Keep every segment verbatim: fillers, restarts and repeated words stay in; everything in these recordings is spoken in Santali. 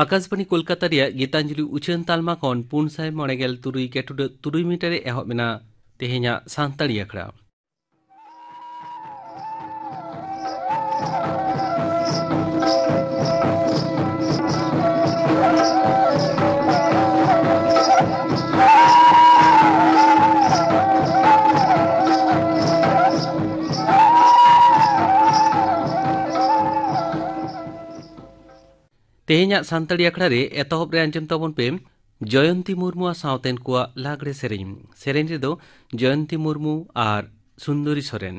ᱟᱠᱟᱥᱵᱟᱬᱤ ᱠᱳᱞᱠᱟᱛᱟ ᱨᱮᱭᱟᱜ ᱜᱤᱛᱟᱧᱡᱚᱞᱤ ᱩᱪᱷᱟᱹᱱ ᱛᱟᱞᱢᱟ ᱠᱷᱚᱱ ᱯᱩᱱ ᱥᱟᱭ ᱢᱚᱬᱮ ᱜᱮᱞ ᱛᱩᱨᱩᱭ ᱜᱮᱴᱩᱰᱟᱹᱜ ᱛᱩᱨᱩᱭ ᱢᱤᱴᱟᱨ ᱨᱮ ᱮᱦᱚᱵ ᱮᱱᱟ ᱛᱮᱦᱮᱧᱟᱜ ᱥᱟᱱᱛᱟᱲᱤ ᱟᱠᱷᱲᱟ᱾ ᱛᱮᱦᱮᱧᱟᱜ ᱥᱟᱱᱛᱟᱲᱤ ᱟᱠᱷᱲᱟ ᱨᱮ ᱮᱛᱚᱦᱚᱵ ᱨᱮ ᱟᱸᱡᱚᱢ ᱛᱟᱵᱚᱱ ᱯᱮ ᱡᱚᱭᱚᱱᱛᱤ ᱢᱩᱨᱢᱩᱣᱟᱜ ᱥᱟᱶᱛᱮᱱ ᱠᱚᱣᱟᱜ ᱞᱟᱜᱽᱲᱮ ᱥᱮᱨᱮᱧ᱾ ᱥᱮᱨᱮᱧ ᱨᱮᱫᱚ ᱡᱚᱭᱚᱱᱛᱤ ᱢᱩᱨᱢᱩ ᱟᱨ ᱥᱩᱱᱫᱚᱨᱤ ᱥᱚᱨᱮᱱ᱾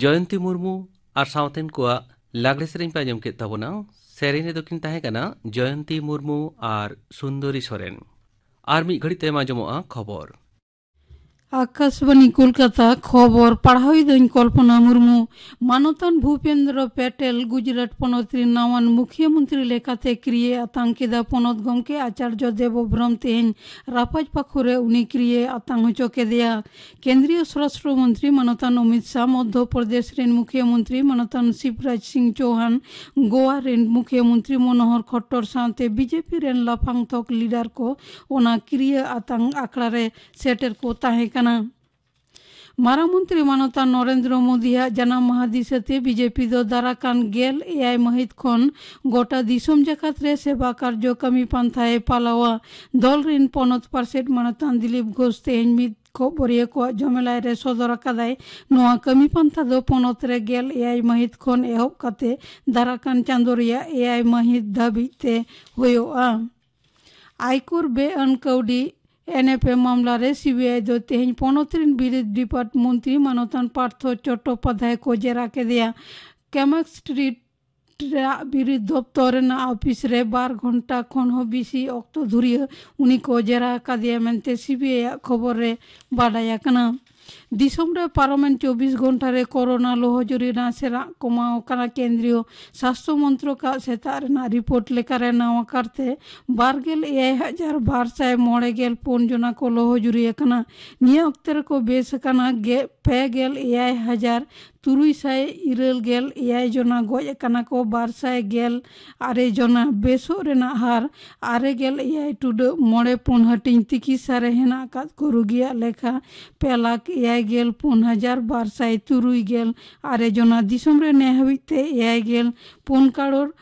ᱡᱚᱭᱚᱱᱛᱤ ᱢᱩᱨᱢᱩ ᱟᱨ ᱥᱟᱶᱛᱮᱱ ᱠᱚᱣᱟᱜ ᱞᱟᱜᱽᱲᱮ ᱥᱮᱨᱮᱧ ᱯᱮ ᱟᱸᱡᱚᱢ ᱠᱮᱫ ᱛᱟᱵᱚᱱᱟ᱾ ᱥᱮᱨᱮᱧ ᱨᱮᱫᱚ ᱠᱤᱱ ᱛᱟᱦᱮᱸ ᱠᱟᱱᱟ ᱡᱚᱭᱚᱱᱛᱤ ᱢᱩᱨᱢᱩ ᱟᱨ ᱥᱩᱱᱫᱚᱨᱤ ᱥᱚᱨᱮᱱ᱾ ᱟᱨ ᱢᱤᱫ ᱜᱷᱟᱹᱲᱤᱡ ᱛᱟᱭᱚᱢ ᱟᱸᱡᱚᱢᱚᱜᱼᱟ ᱠᱷᱚᱵᱚᱨ᱾ ᱟᱠᱟᱥᱵᱟᱱᱤ ᱠᱳᱞᱠᱟᱛᱟ, ᱠᱷᱚᱵᱚᱨ ᱯᱟᱲᱦᱟᱣᱤᱫᱟᱹᱧ ᱠᱚᱞᱯᱚᱱᱟ ᱢᱩᱨᱢᱩ᱾ ᱢᱟᱱᱚᱛᱟᱱ ᱵᱷᱩᱯᱮᱱᱫᱨᱚ ᱯᱮᱴᱮᱞ ᱜᱩᱡᱽᱨᱟᱴ ᱯᱚᱱᱚᱛ ᱨᱤᱱ ᱱᱟᱣᱟᱱ ᱢᱩᱠᱷᱤᱭᱟᱹ ᱢᱚᱱᱛᱨᱤ ᱞᱮᱠᱟᱛᱮ ᱠᱤᱨᱤᱭᱟᱹ ᱟᱛᱟᱝ ᱠᱮᱫᱟ᱾ ᱯᱚᱱᱚᱛ ᱜᱚᱢᱠᱮ ᱟᱪᱟᱨᱡᱚ ᱫᱮᱵᱚᱵᱨᱚᱢ ᱛᱮᱦᱮᱧ ᱨᱟᱯᱟᱡᱽ ᱯᱟᱠᱷᱩ ᱨᱮ ᱩᱱᱤ ᱠᱤᱨᱤᱭᱟᱹ ᱟᱛᱟᱝ ᱦᱚᱪᱚ ᱠᱮᱫᱮᱭᱟ᱾ ᱠᱮᱱᱫᱨᱤᱭᱚ ᱥᱚᱨᱟᱥᱴᱨᱚ ᱢᱚᱱᱛᱨᱤ ᱢᱟᱱᱚᱛᱟᱱ ᱚᱢᱤᱛ ᱥᱟᱦ, ᱢᱚᱫᱷᱭᱚ ᱯᱨᱚᱫᱮᱥ ᱨᱤᱱ ᱢᱩᱠᱷᱤᱭᱟᱹ ᱢᱚᱱᱛᱨᱤ ᱢᱟᱱᱚᱛᱟᱱ ᱥᱤᱵᱨᱟᱡᱽ ᱥᱤᱝ ᱪᱳᱦᱟᱱ, ᱜᱳᱣᱟ ᱨᱤᱱ ᱢᱩᱠᱷᱤᱭᱟᱹ ᱢᱚᱱᱛᱨᱤ ᱢᱚᱱᱳᱦᱚᱨ ᱠᱷᱚᱴᱴᱚᱨ ᱥᱟᱶᱛᱮ ᱵᱤᱡᱮᱯᱤ ᱨᱮᱱ ᱞᱟᱯᱷᱟᱝ ᱛᱷᱚᱠ ᱞᱤᱰᱟᱨ ᱠᱚ ᱚᱱᱟ ᱠᱤᱨᱤᱭᱟᱹ ᱟᱛᱟᱝ ᱟᱠᱷᱲᱟ ᱨᱮ ᱥᱮᱴᱮᱨ ᱠᱚ ᱛᱟᱦᱮᱸ ᱠᱟᱱᱟ᱾ ᱢᱟᱨᱟᱝ ᱢᱚᱱᱛᱨᱤ ᱢᱟᱱᱚᱛᱟᱱ ᱱᱚᱨᱮᱱᱫᱨᱚ ᱢᱳᱫᱤᱭᱟᱜ ᱡᱟᱱᱟᱢ ᱢᱟᱦᱟ ᱫᱤᱥᱟᱹᱛᱮ ᱵᱤᱡᱮᱯᱤ ᱫᱚ ᱫᱟᱨᱟᱠᱟᱱ ᱜᱮᱞ ᱮᱭᱟᱭ ᱢᱟᱹᱦᱤᱛ ᱠᱷᱚᱱ ᱜᱚᱴᱟ ᱫᱤᱥᱚᱢ ᱡᱟᱠᱟᱛ ᱨᱮ ᱥᱮᱵᱟ ᱠᱟᱨᱡᱚ ᱠᱟᱹᱢᱤ ᱯᱟᱱᱛᱷᱟᱭ ᱯᱟᱞᱟᱣᱟ᱾ ᱫᱚᱞ ᱨᱤᱱ ᱯᱚᱱᱚᱛ ᱯᱟᱨᱥᱮᱛ ᱢᱟᱱᱚᱛᱟᱱ ᱫᱤᱞᱤᱯ ᱜᱷᱳᱥ ᱛᱮᱦᱮᱧ ᱢᱤᱫ ᱠᱷᱚᱵᱚᱨᱤᱭᱟᱹ ᱠᱚᱣᱟᱜ ᱡᱚᱢᱮᱞᱟᱭ ᱨᱮ ᱥᱚᱫᱚᱨ ᱟᱠᱟᱫᱟᱭ᱾ ᱱᱚᱣᱟ ᱠᱟᱹᱢᱤ ᱯᱟᱱᱛᱷᱟ ᱫᱚ ᱯᱚᱱᱚᱛ ᱨᱮ ᱜᱮᱞ ᱮᱭᱟᱭ ᱢᱟᱹᱦᱤᱛ ᱠᱷᱚᱱ ᱮᱦᱚᱵ ᱠᱟᱛᱮ ᱫᱟᱨᱟᱠᱟᱱ ᱪᱟᱸᱫᱚ ᱨᱮᱭᱟᱜ ᱮᱭᱟᱭ ᱢᱟᱹᱦᱤᱛ ᱫᱷᱟᱹᱵᱤᱡ ᱛᱮ ᱦᱩᱭᱩᱜᱼᱟ᱾ ᱟᱭᱠᱚᱨ ᱵᱮᱼᱟᱹᱱ ᱠᱟᱹᱣᱰᱤ ᱮᱱ ᱮᱯ ᱮ ᱢᱟᱢᱞᱟ ᱨᱮ ᱥᱤ ᱵᱤ ᱟᱭ ᱫᱚ ᱛᱮᱦᱮᱧ ᱯᱚᱱᱚᱛ ᱨᱤᱱ ᱵᱤᱨᱤᱫ ᱰᱤᱯᱟᱨᱴ ᱢᱚᱱᱛᱨᱤ ᱢᱟᱱᱚᱛᱟᱱ ᱯᱟᱨᱛᱷᱚ ᱪᱚᱴᱴᱳᱯᱟᱫᱷᱭᱟᱭ ᱠᱚ ᱡᱮᱨᱟ ᱠᱮᱫᱮᱭᱟ᱾ ᱠᱮᱢᱟᱠ ᱥᱴᱨᱤᱴ ᱨᱮᱭᱟᱜ ᱵᱤᱨᱤᱫ ᱫᱚᱯᱛᱚᱨ ᱨᱮᱱᱟᱜ ᱚᱯᱷᱤᱥ ᱨᱮ ᱵᱟᱨ ᱜᱷᱚᱱᱴᱟ ᱠᱷᱚᱱ ᱦᱚᱸ ᱵᱮᱥᱤ ᱚᱠᱛᱚ ᱫᱷᱩᱨᱤᱭᱟᱹ ᱩᱱᱤ ᱠᱚ ᱡᱮᱨᱟ ᱟᱠᱟᱫᱮᱭᱟ ᱢᱮᱱᱛᱮ ᱥᱤ ᱵᱤ ᱟᱭ ᱟᱜ ᱠᱷᱚᱵᱚᱨ ᱨᱮ ᱵᱟᱰᱟᱭ ᱟᱠᱟᱱᱟ᱾ ᱫᱤᱥᱚᱢ ᱨᱮ ᱯᱟᱨᱚᱢᱮᱱ ᱪᱚᱵᱵᱤᱥ ᱜᱷᱚᱱᱴᱟ ᱨᱮ ᱠᱳᱨᱳᱱᱟ ᱞᱚᱦᱚᱡᱩᱨᱤ ᱱᱟᱥᱮᱱᱟᱜ ᱠᱚᱢᱟᱣ ᱟᱠᱟᱱᱟ᱾ ᱠᱮᱱᱫᱨᱤᱭᱚ ᱥᱟᱥᱛᱷᱚ ᱢᱚᱱᱛᱨᱚᱠᱟᱜ ᱥᱮᱛᱟᱜ ᱨᱮᱱᱟᱜ ᱨᱤᱯᱳᱨᱴ ᱞᱮᱠᱟᱨᱮ ᱱᱟᱣᱟ ᱠᱟᱨᱛᱮ ᱵᱟᱨ ᱜᱮᱞ ᱮᱭᱟᱭ ᱦᱟᱡᱟᱨ ᱵᱟᱨ ᱥᱟᱭ ᱢᱚᱬᱮ ᱜᱮᱞ ᱯᱩᱱ ᱡᱚᱱᱟ ᱠᱚ ᱞᱚᱦᱚᱡᱩᱨᱤ ᱟᱠᱟᱱᱟ᱾ ᱱᱤᱭᱟᱹ ᱚᱠᱛᱮ ᱨᱮᱠᱚ ᱵᱮᱥ ᱟᱠᱟᱱᱟ ᱜᱮ ᱯᱮ ᱜᱮᱞ ᱮᱭᱟᱭ ᱦᱟᱡᱟᱨ ᱛᱩᱨᱩᱭ ᱥᱟᱭ ᱤᱨᱟᱹᱞ ᱜᱮᱞ ᱮᱭᱟᱭ ᱡᱚᱱᱟ, ᱜᱚᱡ ᱟᱠᱟᱱᱟ ᱠᱚ ᱵᱟᱨ ᱥᱟᱭ ᱜᱮᱞ ᱟᱨᱮ ᱡᱚᱱᱟ, ᱵᱮᱥᱚᱜ ᱨᱮᱱᱟᱜ ᱦᱟᱨ ᱟᱨᱮ ᱜᱮᱞ ᱮᱭᱟᱭ ᱴᱩᱰᱟᱹᱜ ᱢᱚᱬᱮ ᱯᱩᱱ ᱦᱟᱹᱴᱤᱧ, ᱛᱤᱠᱤᱥᱟ ᱨᱮ ᱦᱮᱱᱟᱜ ᱟᱠᱟᱫ ᱠᱚ ᱨᱩᱜᱤᱭᱟᱜ ᱞᱮᱠᱷᱟ ᱯᱮ ᱞᱟᱠᱷ ᱮᱭᱟᱭ ᱜᱮᱞ ᱯᱩᱱ ᱦᱟᱡᱟᱨ ᱵᱟᱨ ᱥᱟᱭ ᱛᱩᱨᱩᱭ ᱜᱮᱞ ᱟᱨᱮ ᱡᱚᱱᱟ᱾ ᱫᱤᱥᱚᱢ ᱨᱮ ᱱᱮ ᱦᱟᱹᱵᱤᱡ ᱛᱮ ᱮᱭᱟᱭ ᱜᱮᱞ ᱯᱩᱱ ᱠᱟᱲᱚᱨ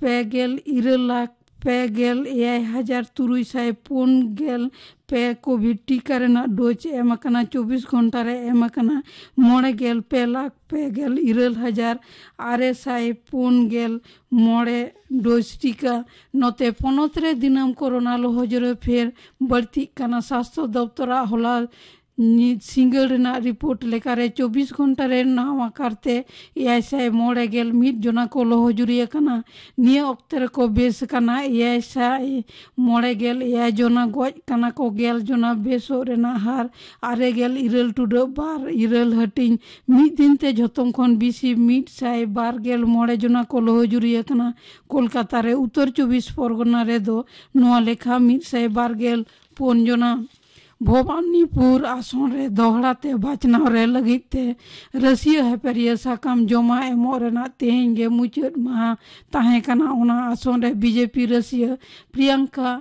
ᱯᱮ ᱜᱮᱞ ᱤᱨᱟᱹᱞ ᱞᱟᱠᱷ ᱯᱮ ᱜᱮᱞ ᱮᱭᱟᱭ ᱦᱟᱡᱟᱨ ᱛᱩᱨᱩᱭ ᱥᱟᱭ ᱯᱩᱱ ᱜᱮᱞ ᱯᱮ ᱠᱳᱵᱷᱤᱰ ᱴᱤᱠᱟ ᱨᱮᱱᱟᱜ ᱰᱳᱡᱽ ᱮᱢ ᱟᱠᱟᱱᱟ᱾ ᱪᱚᱵᱵᱤᱥ ᱜᱷᱚᱱᱴᱟ ᱨᱮ ᱮᱢ ᱟᱠᱟᱱᱟ ᱢᱚᱬᱮ ᱜᱮᱞ ᱯᱮ ᱞᱟᱠᱷ ᱯᱮ ᱜᱮᱞ ᱤᱨᱟᱹᱞ ᱦᱟᱡᱟᱨ ᱟᱨᱮ ᱥᱟᱭ ᱯᱩᱱ ᱜᱮᱞ ᱢᱚᱬᱮ ᱰᱳᱡᱽ ᱴᱤᱠᱟ᱾ ᱱᱚᱛᱮ ᱯᱚᱱᱚᱛ ᱨᱮ ᱫᱤᱱᱟᱹᱢ ᱠᱳᱨᱳᱱᱟ ᱞᱚᱦᱚᱡᱩᱨᱤ ᱯᱷᱮᱨ ᱵᱟᱹᱲᱛᱤᱜ ᱠᱟᱱᱟ᱾ ᱥᱟᱥᱛᱷᱚ ᱫᱚᱯᱛᱚᱨᱟᱜ ᱦᱚᱞᱟ ᱧᱤᱫ ᱥᱤᱸᱜᱟᱹᱲ ᱨᱮᱱᱟᱜ ᱨᱤᱯᱳᱨᱴ ᱞᱮᱠᱟᱨᱮ ᱪᱚᱵᱵᱤᱥ ᱜᱷᱚᱱᱴᱟ ᱨᱮ ᱱᱟᱣᱟ ᱠᱟᱨᱛᱮ ᱮᱭᱟᱭ ᱥᱟᱭ ᱢᱚᱬᱮ ᱜᱮᱞ ᱢᱤᱫ ᱡᱚᱱᱟ ᱠᱚ ᱞᱚᱦᱚᱡᱩᱨᱤ ᱟᱠᱟᱱᱟ᱾ ᱱᱤᱭᱟᱹ ᱚᱠᱛᱮ ᱨᱮᱠᱚ ᱵᱮᱥ ᱟᱠᱟᱱᱟ ᱮᱭᱟᱭ ᱥᱟᱭ ᱢᱚᱬᱮ ᱜᱮᱞ ᱮᱭᱟᱭ ᱡᱚᱱᱟ, ᱜᱚᱡ ᱠᱟᱱᱟ ᱠᱚ ᱜᱮᱞ ᱡᱚᱱᱟ, ᱵᱮᱥᱚᱜ ᱨᱮᱱᱟᱜ ᱦᱟᱨ ᱟᱨᱮ ᱜᱮᱞ ᱤᱨᱟᱹᱞ ᱴᱩᱰᱟᱹᱜ ᱵᱟᱨ ᱤᱨᱟᱹᱞ ᱦᱟᱹᱴᱤᱧ᱾ ᱢᱤᱫ ᱫᱤᱱ ᱛᱮ ᱡᱷᱚᱛᱚᱢ ᱠᱷᱚᱱ ᱵᱤᱥᱤ ᱢᱤᱫ ᱥᱟᱭ ᱵᱟᱨ ᱜᱮᱞ ᱢᱚᱬᱮ ᱡᱚᱱᱟ ᱠᱚ ᱞᱚᱦᱚᱡᱩᱨᱤ ᱟᱠᱟᱱᱟ᱾ ᱠᱳᱞᱠᱟᱛᱟ ᱨᱮ ᱩᱛᱛᱚᱨ ᱪᱚᱵᱵᱤᱥ ᱯᱚᱨᱜᱚᱱᱟ ᱨᱮᱫᱚ ᱱᱚᱣᱟ ᱞᱮᱠᱷᱟ ᱢᱤᱫ ᱥᱟᱭ ᱵᱟᱨ ᱜᱮᱞ ᱯᱩᱱ ᱡᱚᱱᱟ᱾ ᱵᱷᱚᱵᱟᱱᱤᱯᱩᱨ ᱟᱥᱚᱱ ᱨᱮ ᱫᱚᱦᱲᱟ ᱛᱮ ᱵᱟᱪᱷᱱᱟᱣ ᱨᱮ ᱞᱟᱹᱜᱤᱫ ᱛᱮ ᱨᱟᱹᱥᱤᱭᱟᱹ ᱦᱮᱯᱮᱨᱤᱭᱟᱹ ᱥᱟᱠᱟᱢ ᱡᱚᱢᱟ ᱮᱢᱚᱜ ᱨᱮᱱᱟᱜ ᱛᱮᱦᱮᱧ ᱜᱮ ᱢᱩᱪᱟᱹᱫ ᱢᱟᱦᱟ ᱛᱟᱦᱮᱸ ᱠᱟᱱᱟ᱾ ᱚᱱᱟ ᱟᱥᱚᱱ ᱨᱮ ᱵᱤᱡᱮᱯᱤ ᱨᱟᱹᱥᱤᱭᱟᱹ ᱯᱨᱤᱭᱟᱝᱠᱟ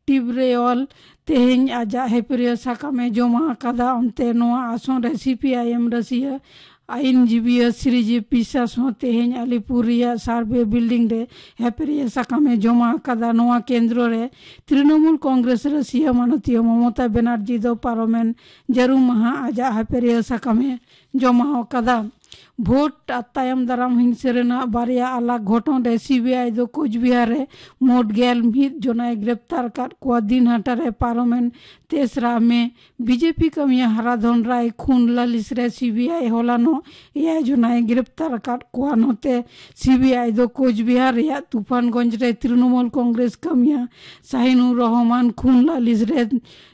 ᱴᱤᱵᱨᱮᱣᱟᱞ ᱛᱮᱦᱮᱧ ᱟᱡᱟᱜ ᱦᱮᱯᱮᱨᱤᱭᱟᱹ ᱥᱟᱠᱟᱢᱮ ᱡᱚᱢᱟ ᱟᱠᱟᱫᱟ᱾ ᱚᱱᱛᱮ ᱱᱚᱣᱟ ᱟᱥᱚᱱ ᱨᱮ ᱥᱤᱯᱤᱟᱭᱮᱢ ᱨᱟᱹᱥᱤᱭᱟᱹ ᱟᱭᱤᱱᱡᱤᱵᱤᱭᱟᱹ ᱥᱨᱤᱡᱤ ᱯᱤᱥᱟᱥ ᱦᱚᱸ ᱛᱮᱦᱮᱧ ᱟᱞᱤᱯᱩᱨ ᱨᱮᱭᱟᱜ ᱥᱟᱨᱵᱷᱮ ᱵᱤᱞᱰᱤᱝ ᱨᱮ ᱦᱮᱯᱮᱨᱤᱭᱟᱹ ᱥᱟᱠᱟᱢᱮ ᱡᱚᱢᱟ ᱟᱠᱟᱫᱟ᱾ ᱱᱚᱣᱟ ᱠᱮᱱᱫᱨᱚ ᱨᱮ ᱛᱨᱤᱱᱚᱢᱩᱞ ᱠᱚᱝᱜᱨᱮᱥ ᱨᱟᱹᱥᱤᱭᱟᱹ ᱢᱟᱱᱚᱛᱤᱭᱟᱹ ᱢᱚᱢᱚᱛᱟ ᱵᱮᱱᱟᱨᱡᱤ ᱫᱚ ᱯᱟᱨᱚᱢᱮᱱ ᱡᱟᱹᱨᱩᱢ ᱢᱟᱦᱟ ᱟᱡᱟᱜ ᱦᱮᱯᱮᱨᱤᱭᱟᱹ ᱥᱟᱠᱟᱢᱮ ᱡᱚᱢᱟ ᱟᱠᱟᱫᱟ᱾ ᱵᱷᱳᱴ ᱟᱨ ᱛᱟᱭᱚᱢ ᱫᱟᱨᱟᱢ ᱦᱤᱝᱥᱟᱹ ᱨᱮᱱᱟᱜ ᱵᱟᱨᱭᱟ ᱟᱞᱟᱜ ᱜᱷᱚᱴᱚᱱ ᱨᱮ ᱥᱤᱵᱤᱟᱭ ᱫᱚ ᱠᱳᱪᱵᱤᱦᱟᱨ ᱨᱮ ᱢᱳᱴ ᱜᱮᱞ ᱢᱤᱫ ᱡᱚᱱᱟᱭ ᱜᱨᱮᱯᱛᱟᱨ ᱟᱠᱟᱫ ᱠᱚᱣᱟ᱾ ᱫᱤᱱᱦᱟᱴᱟ ᱨᱮ ᱯᱟᱨᱚᱢᱮᱱ ᱛᱮᱥᱨᱟ ᱢᱮ ᱵᱤᱡᱮᱯᱤ ᱠᱟᱹᱢᱤᱭᱟᱹ ᱦᱟᱨᱟᱫᱷᱚᱱ ᱨᱟᱭ ᱠᱷᱩᱱ ᱞᱟᱹᱞᱤᱥ ᱨᱮ ᱥᱤᱵᱤᱟᱭ ᱦᱚᱞᱟᱱᱚᱜ ᱮᱭᱟᱭ ᱡᱚᱱᱟᱭ ᱜᱨᱮᱯᱛᱟᱨ ᱟᱠᱟᱫ ᱠᱚᱣᱟ᱾ ᱱᱚᱛᱮ ᱥᱤᱵᱤᱟᱭ ᱫᱚ ᱠᱳᱪᱵᱤᱦᱟᱨ ᱨᱮᱭᱟᱜ ᱛᱩᱯᱷᱟᱱᱜᱚᱸᱡᱽ ᱨᱮ ᱛᱨᱤᱱᱚᱢᱩᱞ ᱠᱚᱝᱜᱨᱮᱥ ᱠᱟᱹᱢᱤᱭᱟᱹ ᱥᱟᱦᱤᱱᱩᱨ ᱨᱚᱦᱚᱢᱟᱱ ᱠᱷᱩᱱ ᱞᱟᱹᱞᱤᱥ ᱨᱮ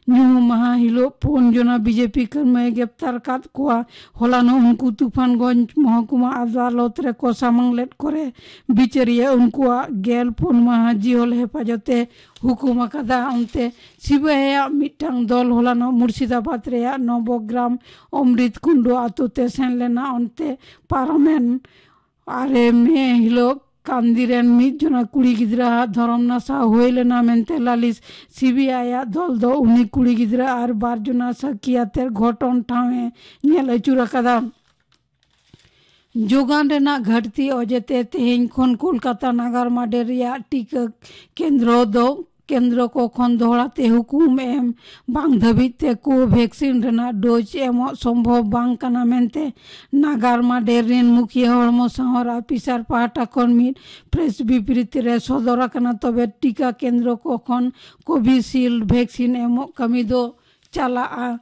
ᱧᱩᱦᱩᱢ ᱢᱟᱦᱟ ᱦᱤᱞᱳᱜ ᱯᱩᱱ ᱡᱚᱱᱟ ᱵᱤᱡᱮᱯᱤ ᱠᱟᱹᱢᱤᱭᱟᱹ ᱜᱨᱮᱯᱛᱟᱨ ᱟᱠᱟᱫ ᱠᱚᱣᱟ᱾ ᱦᱚᱞᱟᱱᱚᱜ ᱩᱱᱠᱩ ᱛᱩᱯᱷᱟᱱᱜᱚᱸᱡᱽ ᱢᱚᱦᱚᱠᱩᱢᱟ ᱟᱫᱟᱞᱚᱛ ᱨᱮᱠᱚ ᱥᱟᱢᱟᱝ ᱞᱮᱫ ᱠᱚᱨᱮ ᱵᱤᱪᱟᱹᱨᱤᱭᱟᱹ ᱩᱱᱠᱩᱣᱟᱜ ᱜᱮᱞ ᱯᱩᱱ ᱢᱟᱦᱟ ᱡᱤᱦᱚᱞ ᱦᱮᱯᱟᱡᱚᱛᱮ ᱦᱩᱠᱩᱢ ᱟᱠᱟᱫᱟ᱾ ᱚᱱᱛᱮ ᱥᱤᱵᱤᱟᱭᱟᱜ ᱢᱤᱫᱴᱟᱝ ᱫᱚᱞ ᱦᱚᱞᱟᱱᱚᱜ ᱢᱩᱨᱥᱤᱫᱟᱵᱟᱫᱽ ᱨᱮᱭᱟᱜ ᱱᱚᱵᱚᱜᱨᱟᱢ ᱚᱢᱨᱤᱛ ᱠᱩᱱᱰᱩ ᱟᱛᱳ ᱛᱮ ᱥᱮᱱ ᱞᱮᱱᱟ᱾ ᱚᱱᱛᱮ ᱯᱟᱨᱚᱢᱮᱱ ᱟᱨᱮ ᱢᱮ ᱦᱤᱞᱳᱜ ᱠᱟᱱᱫᱤ ᱨᱮᱱ ᱢᱤᱫ ᱡᱚᱱᱟ ᱠᱩᱲᱤ ᱜᱤᱫᱽᱨᱟᱹ ᱟᱜ ᱫᱷᱚᱨᱚᱢ ᱱᱟᱥᱟᱣ ᱦᱩᱭ ᱞᱮᱱᱟ ᱢᱮᱱᱛᱮ ᱞᱟᱹᱞᱤᱥ ᱥᱤᱵᱤᱟᱭ ᱟᱜ ᱫᱚᱞ ᱫᱚ ᱩᱱᱤ ᱠᱩᱲᱤ ᱜᱤᱫᱽᱨᱟᱹ ᱟᱨ ᱵᱟᱨ ᱡᱚᱱᱟ ᱥᱟᱹᱠᱷᱤ ᱟᱛᱮ ᱜᱷᱚᱴᱚᱱ ᱴᱷᱟᱶ ᱮ ᱧᱮᱞ ᱟᱹᱪᱩᱨ ᱟᱠᱟᱫᱟ᱾ ᱡᱳᱜᱟᱱ ᱨᱮᱱᱟᱜ ᱜᱷᱟᱹᱴᱛᱤ ᱚᱡᱮᱛᱮ ᱛᱮᱦᱮᱧ ᱠᱷᱚᱱ ᱠᱳᱞᱠᱟᱛᱟ ᱱᱟᱜᱟᱨ ᱢᱟᱰᱮᱨ ᱨᱮᱭᱟᱜ ᱴᱤᱠᱟᱹ ᱠᱮᱱᱫᱨᱚ ᱫᱚ ᱠᱮᱱᱫᱨᱚ ᱠᱚ ᱠᱷᱚᱱ ᱫᱚᱦᱲᱟ ᱛᱮ ᱦᱩᱠᱩᱢ ᱮᱢ ᱵᱟᱝ ᱫᱷᱟᱹᱵᱤᱡ ᱛᱮ ᱠᱳᱵᱷᱮᱠᱥᱤᱱ ᱨᱮᱱᱟᱜ ᱰᱳᱡᱽ ᱮᱢᱚᱜ ᱥᱚᱢᱵᱷᱚᱵ ᱵᱟᱝ ᱠᱟᱱᱟ ᱢᱮᱱᱛᱮ ᱱᱟᱜᱟᱨ ᱢᱟᱰᱮᱨ ᱨᱮᱱ ᱢᱩᱠᱷᱤᱭᱟᱹ ᱦᱚᱲᱢᱚ ᱥᱟᱶᱟᱨ ᱟᱯᱤᱥᱟᱨ ᱯᱟᱦᱴᱟ ᱠᱷᱚᱱ ᱢᱤᱫ ᱯᱨᱮᱥ ᱵᱤᱵᱨᱤᱛᱤ ᱨᱮ ᱥᱚᱫᱚᱨ ᱟᱠᱟᱱᱟ᱾ ᱛᱚᱵᱮ ᱴᱤᱠᱟ ᱠᱮᱱᱫᱨᱚ ᱠᱚ ᱠᱷᱚᱱ ᱠᱳᱵᱷᱤᱥᱤᱞᱰ ᱵᱷᱮᱠᱥᱤᱱ ᱮᱢᱚᱜ ᱠᱟᱹᱢᱤ ᱫᱚ ᱪᱟᱞᱟᱜᱼᱟ᱾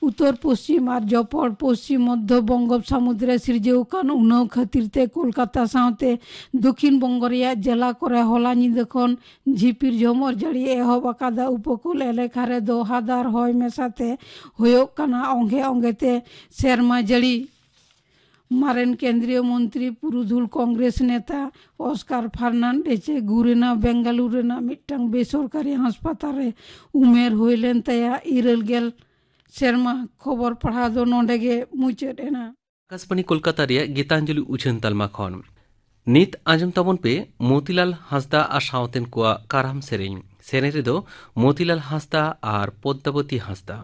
ᱩᱛᱛᱚᱨ ᱯᱚᱥᱪᱤᱢ ᱟᱨ ᱡᱚᱯᱚᱲ ᱯᱚᱥᱪᱤᱢ ᱢᱚᱫᱽᱫᱷᱚ ᱵᱚᱝᱜᱳᱯ ᱥᱟᱢᱩᱫᱽ ᱨᱮ ᱥᱤᱨᱡᱟᱹᱣ ᱟᱠᱟᱱ ᱩᱱᱟᱹᱣ ᱠᱷᱟᱹᱛᱤᱨ ᱛᱮ ᱠᱳᱞᱠᱟᱛᱟ ᱥᱟᱶᱛᱮ ᱫᱚᱠᱷᱤᱱ ᱵᱚᱝᱜᱚ ᱨᱮᱭᱟᱜ ᱡᱮᱞᱟ ᱠᱚᱨᱮ ᱦᱚᱞᱟ ᱧᱤᱫᱟᱹ ᱠᱷᱚᱱ ᱡᱷᱤᱯᱤᱨ ᱡᱷᱚᱢᱚᱨ ᱡᱟᱹᱲᱤ ᱮᱦᱚᱵ ᱟᱠᱟᱫᱟ᱾ ᱩᱯᱚᱠᱩᱞ ᱮᱞᱟᱠᱟ ᱨᱮᱫᱚ ᱦᱟᱫᱟᱨ ᱦᱚᱭ ᱢᱮᱥᱟᱛᱮ ᱦᱩᱭᱩᱜ ᱠᱟᱱᱟ ᱚᱝᱜᱮ ᱚᱝᱜᱮ ᱛᱮ ᱥᱮᱨᱢᱟ ᱡᱟᱹᱲᱤ᱾ ᱢᱟᱨᱮᱱ ᱠᱮᱱᱫᱨᱤᱭᱚ ᱢᱚᱱᱛᱨᱤ ᱯᱩᱨᱩᱫᱷᱩᱞ ᱠᱚᱝᱜᱨᱮᱥ ᱱᱮᱛᱟ ᱚᱥᱠᱟᱨ ᱯᱷᱟᱨᱱᱟᱱᱰᱮᱡ ᱮ ᱜᱩᱨ ᱮᱱᱟ ᱵᱮᱝᱜᱟᱞᱩᱨᱩ ᱨᱮᱱᱟᱜ ᱢᱤᱫᱴᱟᱝ ᱵᱮᱥᱚᱨᱠᱟᱨᱤ ᱦᱟᱥᱯᱟᱛᱟᱞ ᱨᱮ᱾ ᱩᱢᱮᱨ ᱦᱩᱭ ᱞᱮᱱ ᱛᱟᱭᱟ ᱤᱨᱟᱹᱞ ᱜᱮᱞ ᱥᱮᱨᱢᱟ᱾ ᱠᱷᱚᱵᱚᱨ ᱯᱟᱲᱦᱟᱣ ᱫᱚ ᱱᱚᱰᱮ ᱜᱮ ᱢᱩᱪᱟᱹᱫ ᱮᱱᱟ᱾ ᱟᱠᱟᱥᱵᱟᱬᱤ ᱠᱳᱞᱠᱟᱛᱟ ᱨᱮᱭᱟᱜ ᱜᱤᱛᱟᱧᱡᱚᱞᱤ ᱩᱪᱷᱟᱹᱱ ᱛᱟᱞᱢᱟ ᱠᱷᱚᱱ᱾ ᱱᱤᱛ ᱟᱸᱡᱚᱢ ᱛᱟᱵᱚᱱ ᱯᱮ ᱢᱚᱛᱤᱞᱟᱞ ᱦᱟᱸᱥᱫᱟ ᱟᱨ ᱥᱟᱶᱛᱮᱱ ᱠᱚᱣᱟᱜ ᱠᱟᱨᱟᱢ ᱥᱮᱨᱮᱧ᱾ ᱥᱮᱨᱮᱧ ᱨᱮᱫᱚ ᱢᱚᱛᱤᱞᱟᱞ ᱦᱟᱸᱥᱫᱟ ᱟᱨ ᱯᱚᱫᱽᱫᱟᱵᱚᱛᱤ ᱦᱟᱸᱥᱫᱟ᱾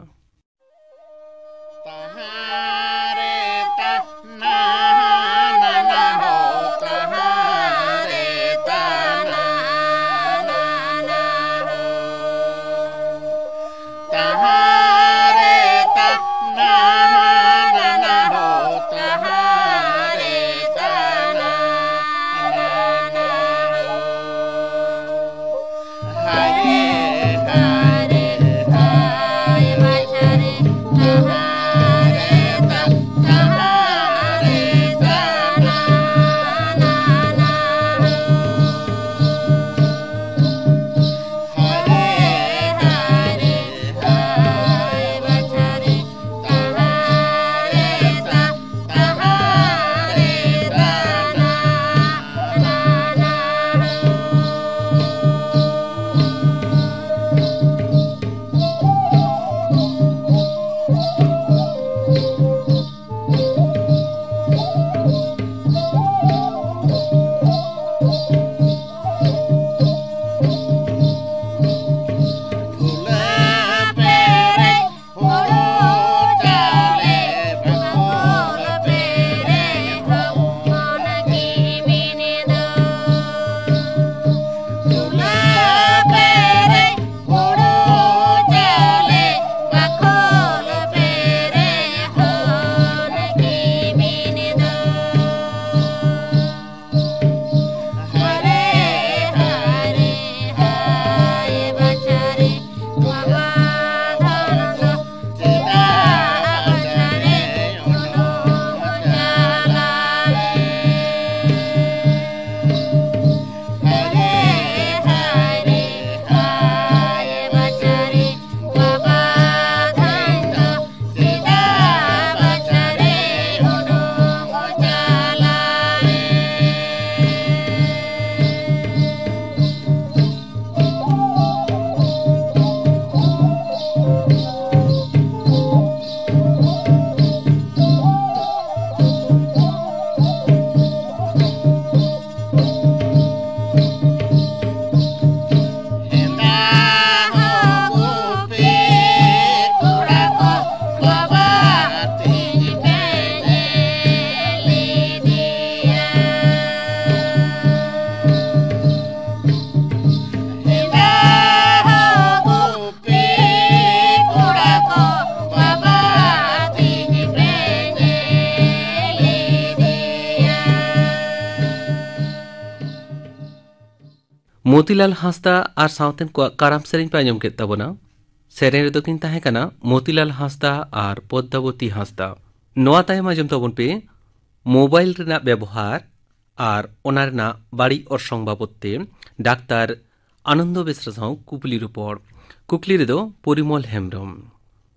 ᱢᱚᱛᱤᱞᱟᱞ ᱦᱟᱸᱥᱫᱟ ᱟᱨ ᱥᱟᱶᱛᱮᱱ ᱠᱚᱣᱟᱜ ᱠᱟᱨᱟᱢ ᱥᱮᱨᱮᱧ ᱯᱮ ᱟᱸᱡᱚᱢ ᱠᱮᱫ ᱛᱟᱵᱚᱱᱟ᱾ ᱥᱮᱨᱮᱧ ᱨᱮᱫᱚ ᱠᱤᱱ ᱛᱟᱦᱮᱸ ᱠᱟᱱᱟ ᱢᱚᱛᱤᱞᱟᱞ ᱦᱟᱸᱥᱫᱟ ᱟᱨ ᱯᱚᱫᱽᱫᱟᱵᱚᱛᱤ ᱦᱟᱸᱥᱫᱟ᱾ ᱱᱚᱣᱟ ᱛᱟᱭᱚᱢ ᱟᱸᱡᱚᱢ ᱛᱟᱵᱚᱱ ᱯᱮ ᱢᱳᱵᱟᱭᱤᱞ ᱨᱮᱱᱟᱜ ᱵᱮᱵᱚᱦᱟᱨ ᱟᱨ ᱚᱱᱟ ᱨᱮᱱᱟᱜ ᱵᱟᱹᱲᱤᱡ ᱚᱨᱥᱚᱝ ᱵᱟᱵᱚᱛ ᱛᱮ ᱰᱟᱠᱛᱟᱨ ᱟᱱᱚᱱᱫᱚ ᱵᱮᱥᱨᱟ ᱥᱟᱶ ᱠᱩᱠᱞᱤ ᱨᱚᱯᱚᱲ᱾ ᱠᱩᱠᱞᱤ ᱨᱮᱫᱚ ᱯᱚᱨᱤᱢᱚᱞ ᱦᱮᱢᱵᱽᱨᱚᱢ᱾